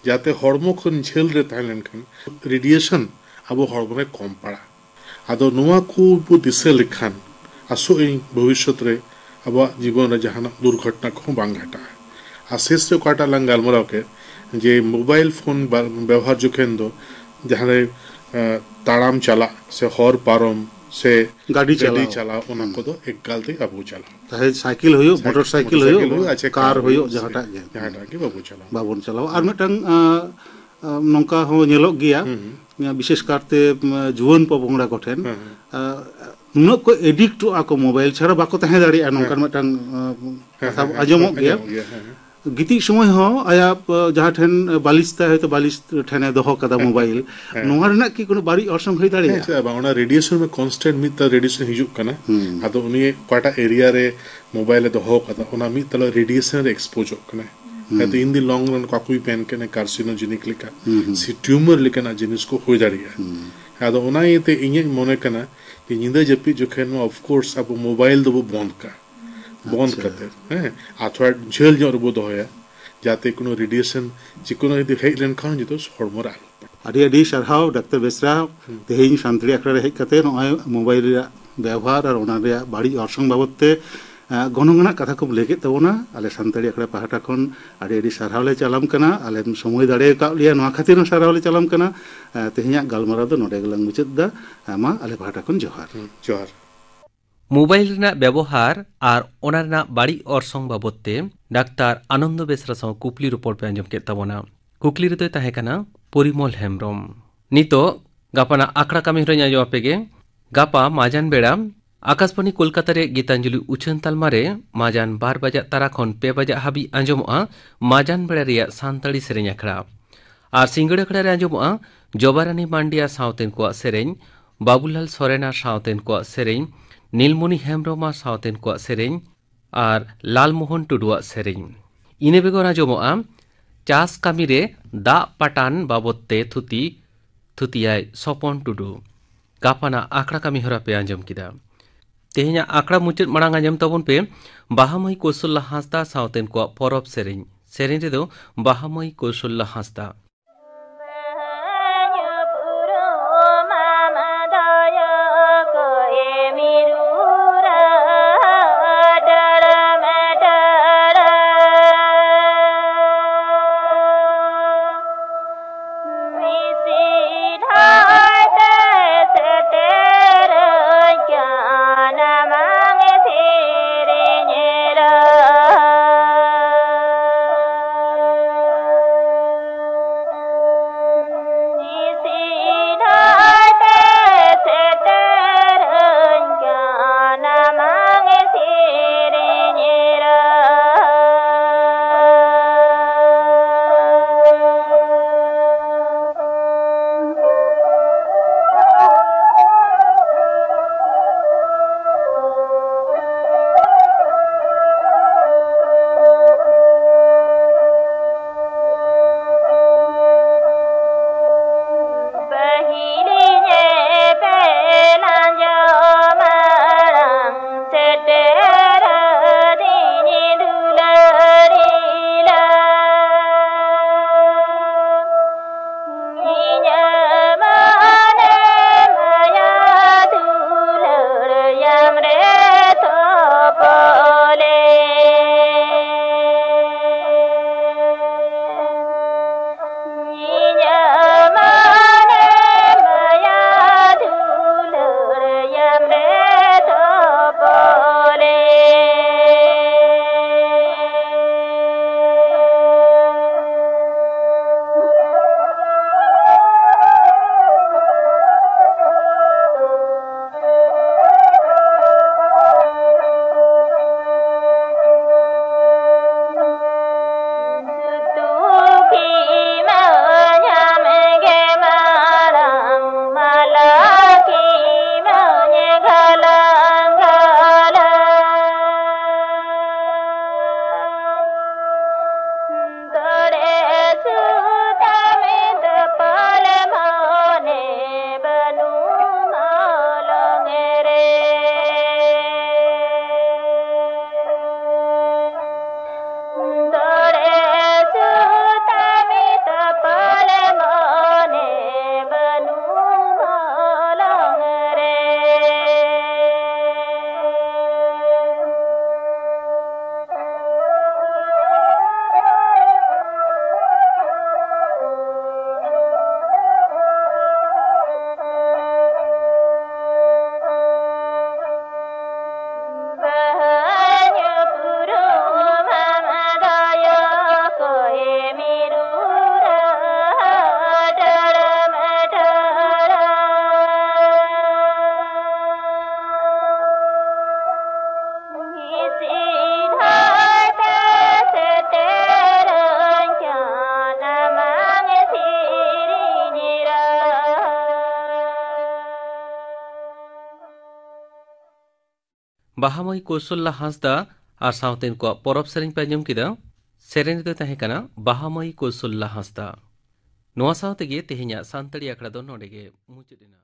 ᱡᱟᱛᱮ ᱦᱚᱲᱢᱚ ᱠᱷᱚᱱ ᱡᱷᱟᱹᱞ ᱨᱮ ᱛᱟᱦᱮᱸ ᱞᱮᱱᱠᱷᱟᱱ ᱨᱮᱰᱤᱭᱮᱥᱚᱱ ᱟᱵᱚ ᱦᱚᱲᱢᱚ ᱨᱮ ᱠᱚᱢ ᱯᱟᱲᱟᱜᱼᱟ᱾ ᱟᱫᱚ ᱱᱚᱣᱟ ᱠᱚ ᱵᱚ ᱫᱤᱥᱟᱹ ᱞᱮᱠᱷᱟᱱ ᱟᱥᱚᱜ ᱟᱹᱧ ᱵᱷᱚᱵᱤᱥᱥᱚᱛ ᱨᱮ ᱟᱵᱚᱣᱟᱜ ᱡᱤᱵᱚᱱ ᱨᱮ ᱡᱟᱦᱟᱱᱟᱜ ᱫᱩᱨᱜᱷᱚᱴᱚᱱᱟ ᱠᱚᱦᱚᱸ ᱵᱟᱝ ᱜᱷᱟᱴᱟᱜᱼᱟ᱾ ᱟᱨ ᱥᱮᱥ ᱨᱮ ᱚᱠᱟᱴᱟᱜ ᱞᱟᱝ ᱜᱟᱞᱢᱟᱨᱟᱣ ᱠᱮᱫ, ᱡᱮ ᱢᱳᱵᱟᱭᱤᱞ ᱯᱷᱳᱱ ᱵᱟ-, ᱵᱮᱣᱦᱟᱨ ᱡᱚᱠᱷᱮᱱ ᱫᱚ ᱡᱟᱦᱟᱸ ᱨᱮ, ᱮᱸ, ᱛᱟᱲᱟᱢ ᱪᱟᱞᱟᱜ ᱥᱮ ᱦᱚᱨ ᱯᱟᱨᱚᱢ ᱥᱮ ᱜᱟᱹᱰᱤ ᱜᱟᱹᱰᱤ ᱪᱟᱞᱟᱣ᱾ ᱪᱟᱞᱟᱣ, ᱚᱱᱟ ᱠᱚᱫᱚ ᱮᱠᱟᱞ ᱛᱮ ᱟᱵᱚ ᱪᱟᱞᱟᱣ᱾ ᱪᱟᱦᱮ ᱥᱟᱭᱠᱮᱞ ᱦᱩᱭᱩᱜ, ᱢᱚᱴᱚᱨ ᱥᱟᱭᱠᱮᱞ ᱦᱩᱭᱩᱜ, ᱠᱟᱨ ᱦᱩᱭᱩᱜ, ᱡᱟᱦᱟᱸᱴᱟᱜ ᱜᱮ᱾ ᱡᱟᱦᱟᱸᱴᱟᱜ ᱜᱮ ᱵᱟᱵᱚ ᱪᱟᱞᱟᱣ᱾ ᱵᱟᱵᱚᱱ ᱪᱟᱞᱟᱣᱟ᱾ ᱟᱨ ᱢᱤᱫᱴᱟᱝ, ᱟᱸ, ᱟᱸ, ᱱᱚᱝᱠᱟ ᱦᱚᱸ ᱧᱮᱞᱚᱜ ᱜᱮᱭᱟ, ᱵᱤᱥᱮᱥ ᱠᱟᱨᱛᱮ, ᱩᱢ, ᱡᱩᱣᱟᱹᱱ ᱯᱚᱯᱚᱝᱲᱟ ᱠᱚᱴᱷᱮᱱ, ᱟᱸ, ᱱᱩᱱᱟᱹᱜ ᱠᱚ ᱮᱰᱤᱠᱴᱚᱜᱼᱟ ᱠᱚ ᱢᱳᱵᱟᱭᱤᱞ ᱪᱷᱟᱲᱟ ᱵᱟᱠᱚ ᱛᱟᱦᱮᱸ ᱫᱟᱲᱮᱭᱟᱜᱼᱟ, ᱱᱚᱝᱠᱟᱱ ᱢᱤᱫᱴᱟᱝ, ᱟᱸ, ᱠᱟᱛᱷᱟ ᱟᱸᱡᱚᱢᱚᱜ ᱜᱮᱭᱟ᱾ ᱜᱤᱛᱤᱡ ᱥᱚᱢᱚᱭ ᱦᱚᱸ ᱟᱭᱟᱜ, ᱟᱸ, ᱡᱟᱦᱟᱸ ᱴᱷᱮᱱ ᱵᱟᱞᱤᱥ ᱛᱟᱭ, ᱦᱚᱭᱛᱳ ᱵᱟᱞᱤᱥ ᱴᱷᱮᱱᱮ ᱫᱚᱦᱚ ᱠᱟᱫᱟ ᱢᱳᱵᱟᱭᱤᱞ, ᱱᱚᱣᱟ ᱨᱮᱱᱟᱜ ᱠᱤ ᱠᱳᱱᱳ ᱵᱟᱹᱲᱤᱡ ᱚᱨᱥᱚᱝ ᱦᱩᱭ ᱫᱟᱲᱮᱭᱟᱜᱼᱟ? ᱪᱮᱫᱟᱜ ᱵᱟᱝ? ᱚᱱᱟ ᱨᱮᱰᱤᱭᱮᱥᱚᱱ ᱢᱟ ᱠᱚᱱᱥᱴᱮᱱᱴ ᱢᱤᱫ ᱛᱟᱨ ᱨᱮᱰᱤᱭᱮᱥᱚᱱ ᱦᱤᱡᱩᱜ ᱠᱟᱱᱟ᱾ ᱟᱫᱚ ᱩᱱᱤ ᱚᱠᱟᱴᱟᱜ ᱮᱨᱤᱭᱟ ᱨᱮ ᱢᱳᱵᱟᱭᱤᱞ ᱮ ᱫᱚᱦᱚ ᱠᱟᱫᱟ, ᱚᱱᱟ ᱢᱤᱫ ᱛᱟᱞᱟ ᱨᱮᱰᱤᱭᱮᱥᱚᱱ ᱨᱮ ᱮᱠᱥᱯᱳᱡᱚᱜ ᱠᱟᱱᱟᱭ᱾ ᱦᱩᱸ᱾ ᱟᱫᱚ in the long run ᱚᱠᱟ ᱠᱚᱭ ᱢᱮᱱ ᱠᱟᱱᱟ, ᱠᱟᱨᱥᱤᱱᱳᱡᱮᱱᱤᱠ ᱞᱮᱠᱟ ᱦᱩᱸ, ᱦᱩᱸ᱾ ᱥᱮ ᱴᱤᱭᱩᱢᱟᱨ ᱞᱮᱠᱟᱱᱟᱜ ᱡᱤᱱᱤᱥ ᱠᱚ ᱦᱩᱭ ᱫᱟᱲᱮᱭᱟᱜᱼᱟ᱾ ᱦᱩᱸ᱾ ᱟᱫᱚ ᱚᱱᱟ ᱤᱭᱟᱹᱛᱮ ᱤᱧᱟᱹᱜ ᱢᱚᱱᱮ ᱠᱟᱱᱟ ᱡᱮ ᱧᱤᱫᱟᱹ ᱡᱟᱹᱯᱤᱫ ᱡᱚᱠᱷᱮᱱ ᱢᱟ, of course, ᱟᱵᱚ ᱢᱳᱵᱟᱭᱤᱞ ᱫᱚᱵᱚ ᱵᱚᱱᱫ ᱠᱟᱜᱼᱟ᱾ ᱵᱚᱱᱫ ᱟᱪᱪᱷᱟ᱾ ᱠᱟᱛᱮ, ᱦᱮᱸ, ᱟᱨ ᱛᱷᱚᱲᱟ ᱡᱷᱟᱹᱞ ᱧᱚᱜ ᱨᱮᱵᱚ ᱫᱚᱦᱚᱭᱟ, ᱡᱟᱛᱮ ᱠᱳᱱᱳ ᱨᱮᱰᱤᱭᱮᱥᱚᱱ ᱡᱮ ᱠᱳᱱᱳ ᱡᱩᱫᱤ ᱦᱮᱡ ᱞᱮᱱᱠᱷᱟᱱ ᱡᱚᱛᱚ ᱦᱚᱲᱢᱚ ᱨᱮ ᱟᱞᱚ ᱯᱟᱲᱟᱜ᱾ ᱟᱹᱰᱤ ᱟᱹᱰᱤ ᱥᱟᱨᱦᱟᱣ ᱰᱟᱠᱛᱟᱨ ᱵᱮᱥᱨᱟ, ᱦᱩᱸ᱾ ᱛᱮᱦᱮᱧ ᱥᱟᱱᱛᱟᱲᱤ ᱟᱠᱷᱲᱟ ᱨᱮ ᱦᱮᱡ ᱠᱟᱛᱮ ᱱᱚᱜᱼᱚᱭ ᱢᱳᱵᱟᱭᱤᱞ ᱨᱮᱭᱟᱜ ᱵᱮᱣᱦᱟᱨ ᱟᱨ ᱚᱱᱟ ᱨᱮᱭᱟᱜ ᱵᱟᱹᱲᱤᱡ ᱚᱨᱥᱚᱝ ᱵᱟᱵᱚᱫ ᱛᱮ, ᱮᱸ, ᱜᱚᱱᱚᱝ ᱟᱱᱟᱜ ᱠᱟᱛᱷᱟ ᱠᱚᱢ ᱞᱟᱹᱭ ᱠᱮᱫ ᱛᱟᱵᱚᱱᱟ᱾ ᱟᱞᱮ ᱥᱟᱱᱛᱟᱲᱤ ᱟᱠᱷᱲᱟ ᱯᱟᱦᱴᱟ ᱠᱷᱚᱱ ᱟᱹᱰᱤ ᱟᱹᱰᱤ ᱥᱟᱨᱦᱟᱣ ᱞᱮ ᱪᱟᱞᱟᱢ ᱠᱟᱱᱟ᱾ ᱟᱞᱮᱢ ᱥᱚᱢᱚᱭ ᱫᱟᱲᱮ ᱟᱠᱟᱫ ᱞᱮᱭᱟ, ᱱᱚᱣᱟ ᱠᱷᱟᱹᱛᱤᱨ ᱦᱚᱸ ᱥᱟᱨᱦᱟᱣ ᱞᱮ ᱪᱟᱞᱟᱢ ᱠᱟᱱᱟ᱾ ᱮᱸ, ᱛᱮᱦᱮᱧᱟᱜ ᱜᱟᱞᱢᱟᱨᱟᱣ ᱫᱚ ᱱᱚᱰᱮ ᱜᱮᱞᱟᱝ ᱢᱩᱪᱟᱹᱫ ᱮᱫᱟ᱾ ᱮᱸ, ᱢᱟ ᱟᱞᱮ ᱯᱟᱦᱴᱟ ᱠᱷᱚᱱ ᱡᱚᱦᱟᱨ᱾ ᱦᱩᱸ, ᱡᱚᱦᱟᱨ᱾ ᱢᱳᱵᱟᱭᱤᱞ ᱨᱮᱱᱟᱜ ᱵᱮᱵᱚᱦᱟᱨ ᱟᱨ ᱚᱱᱟ ᱨᱮᱱᱟᱜ ᱵᱟᱹᱲᱤᱡ ᱚᱨᱥᱚᱝ ᱵᱟᱵᱚᱛ ᱛᱮ ᱰᱟᱠᱛᱟᱨ ᱟᱱᱚᱱᱫᱚ ᱵᱮᱥᱨᱟ ᱥᱟᱶ ᱠᱩᱠᱞᱤ ᱨᱚᱯᱚᱲ ᱯᱮ ᱟᱸᱡᱚᱢ ᱠᱮᱫ ᱛᱟᱵᱚᱱᱟ᱾ ᱠᱩᱠᱞᱤ ᱨᱮᱫᱚᱭ ᱛᱟᱦᱮᱸ ᱠᱟᱱᱟ ᱯᱚᱨᱤᱢᱚᱞ ᱦᱮᱢᱵᱨᱚᱢ᱾ ᱱᱤᱛᱚᱜ ᱜᱟᱯᱟᱱᱟᱜ ᱟᱠᱷᱲᱟ ᱠᱟᱹᱢᱤ ᱦᱚᱨᱟᱧ ᱟᱸᱡᱚᱢ ᱟᱯᱮ ᱜᱮ᱾ ᱜᱟᱯᱟ ᱢᱟᱡᱟᱱ ᱵᱮᱲᱟ ᱟᱠᱟᱥᱵᱟᱬᱤ ᱠᱳᱞᱠᱟᱛᱟ ᱨᱮ ᱜᱤᱛᱟᱧᱡᱚᱞᱤ ᱩᱪᱷᱟᱹᱱ ᱛᱟᱞᱢᱟ ᱨᱮ ᱢᱟᱡᱟᱱ ᱵᱟᱨ ᱵᱟᱡᱟᱜ ᱛᱟᱨᱟ ᱠᱷᱚᱱ ᱯᱮ ᱵᱟᱡᱟᱜ ᱦᱟᱹᱵᱤᱡ ᱟᱸᱡᱚᱢᱚᱜᱼᱟ ᱢᱟᱡᱟᱱ ᱵᱮᱲᱟ ᱨᱮᱭᱟᱜ ᱥᱟᱱᱛᱟᱲᱤ ᱥᱮᱨᱮᱧ ᱟᱠᱷᱲᱟ᱾ ᱟᱨ ᱥᱤᱸᱜᱟᱹᱲ ᱟᱠᱷᱲᱟ ᱨᱮ ᱟᱸᱡᱚᱢᱚᱜᱼᱟ ᱡᱚᱵᱟᱨᱟᱱᱤ ᱢᱟᱱᱰᱤᱭᱟ ᱥᱟᱶᱛᱮᱱ ᱠᱚᱣᱟᱜ ᱥᱮᱨᱮᱧ, ᱵᱟᱵᱩᱞᱟᱞ ᱥᱚᱨᱮᱱ ᱟᱨ ᱥᱟᱶᱛᱮᱱ ᱠᱚᱣᱟᱜ ᱥᱮᱨᱮᱧ, ᱱᱤᱞᱢᱚᱱᱤ ᱦᱮᱢᱵᱨᱚᱢ ᱟᱨ ᱥᱟᱶᱛᱮᱱ ᱠᱚᱣᱟᱜ ᱥᱮᱨᱮᱧ, ᱟᱨ ᱞᱟᱞᱢᱳᱦᱚᱱ ᱴᱩᱰᱩᱣᱟᱜ ᱥᱮᱨᱮᱧ᱾ ᱤᱱᱟᱹ ᱵᱮᱜᱚᱨ ᱟᱸᱡᱚᱢᱚᱜᱼᱟ ᱪᱟᱥ ᱠᱟᱹᱢᱤ ᱨᱮ ᱫᱟᱜ ᱯᱟᱴᱟᱱ ᱵᱟᱵᱚᱛ ᱛᱮ ᱛᱷᱩᱛᱤ, ᱛᱷᱩᱛᱤᱭᱟᱭ ᱥᱚᱯᱚᱱ ᱴᱩᱰᱩ᱾ ᱜᱟᱯᱟᱱᱟᱜ ᱟᱠᱷᱲᱟ ᱠᱟᱹᱢᱤ ᱦᱚᱨᱟ ᱯᱮ ᱟᱸᱡᱚᱢ ᱠᱮᱫᱟ᱾ ᱛᱮᱦᱮᱧᱟᱜ ᱟᱠᱷᱲᱟ ᱢᱩᱪᱟᱹᱫ ᱢᱟᱲᱟᱝ ᱟᱸᱡᱚᱢ ᱛᱟᱵᱚᱱ ᱯᱮ ᱵᱟᱦᱟᱢᱟᱹᱭ ᱠᱳᱥᱚᱞᱞᱟ ᱦᱟᱸᱥᱫᱟ ᱥᱟᱶᱛᱮᱱ ᱠᱚᱣᱟᱜ ᱯᱚᱨᱚᱵᱽ ᱥᱮᱨᱮᱧ᱾ ᱥᱮᱨᱮᱧ ᱨᱮᱫᱚ ᱵᱟᱦᱟᱢᱟᱹᱭ ᱠᱳᱥᱚᱞᱞᱟ ᱦᱟᱸᱥᱫᱟ᱾ ᱵᱟᱦᱟᱢᱟᱹᱭ ᱠᱳᱥᱚᱞᱞᱟ ᱦᱟᱸᱥᱫᱟ ᱟᱨ ᱥᱟᱶᱛᱮᱱ ᱠᱚᱣᱟᱜ ᱯᱚᱨᱚᱵᱽ ᱥᱮᱨᱮᱧ ᱯᱮ ᱟᱸᱡᱚᱢ ᱠᱮᱫᱟ᱾ ᱥᱮᱨᱮᱧ ᱨᱮᱫᱚ ᱛᱟᱦᱮᱸ ᱠᱟᱱᱟ ᱵᱟᱦᱟᱢᱟᱹᱭ ᱠᱳᱥᱚᱞᱞᱟ ᱦᱟᱸᱥᱫᱟ᱾ ᱱᱚᱣᱟ ᱥᱟᱶ ᱛᱮᱜᱮ ᱛᱮᱦᱮᱧᱟᱜ ᱥᱟᱱᱛᱟᱲᱤ ᱟᱠᱷᱲᱟ ᱫᱚ ᱱᱚᱰᱮ ᱜᱮ ᱢᱩᱪᱟᱹᱫ ᱮᱱᱟ᱾